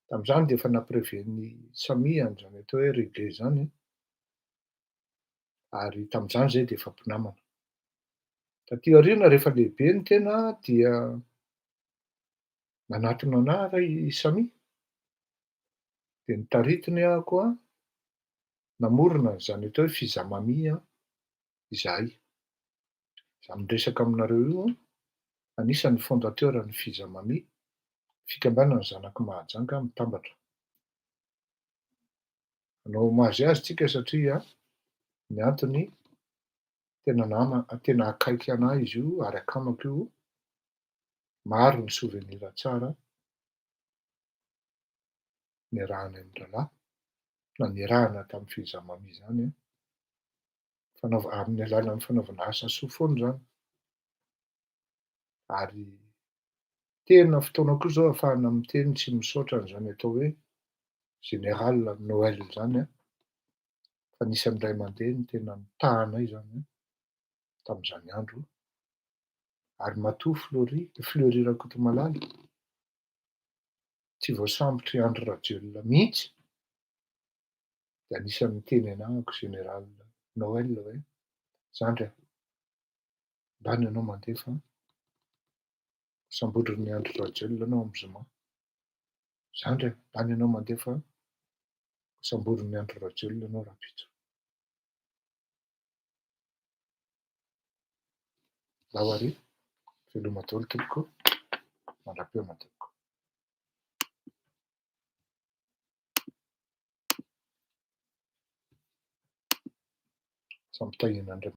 tamin'izany dia efa nampireven'i Samia an'izany atao hoe reggae izany ary tamin'izany izay dia efa mpinamana. Taty aoriana rehefa lehibe ny tena dia nanatona anah i Samia dia notaritiny aho koa namorona an'izany atao hoe Fizamami izahay. Za miresaka aminareo io anisan'ny fondateur ny Fizamami, fikambanana zanak'i Mahajanga mitambatra. Hanao hommage azy tsika satria ny antony tena nama tena akaiky anah izy io ary akamako io, maro ny souvenir tsara niarahanay mirahalahy na niarahana tamin'ny Fizamami zany an, fanaova- amin'ny alalan'ny fanaovana asa soa foana zany. Ary tena fotoana koa zao ahafahana miteny sy misaotra an'izany atao hoe général Noël zany an, fa anisan'ny ray aman-dreny tena nitahanay zany an tamin'izany andro, ary matoa Fleury Fleury Rakotomalala tsy voasambotr'i Andry Rajoelina mihitsy dia anisan'ny niteny anahako général Noël hoe zandry a, ndany ianao mandeha fa sambotrin'i Andry Rajoelina ianao amin'ny zoma. Zandry a, ndany ianao mandeha fa samborin'i Andry Rajoelina ianao rahampitso. Ndao ary. Veloma daholo tompoko, mandra-pihaona tompoko. Samy tahian'Andriamanitra.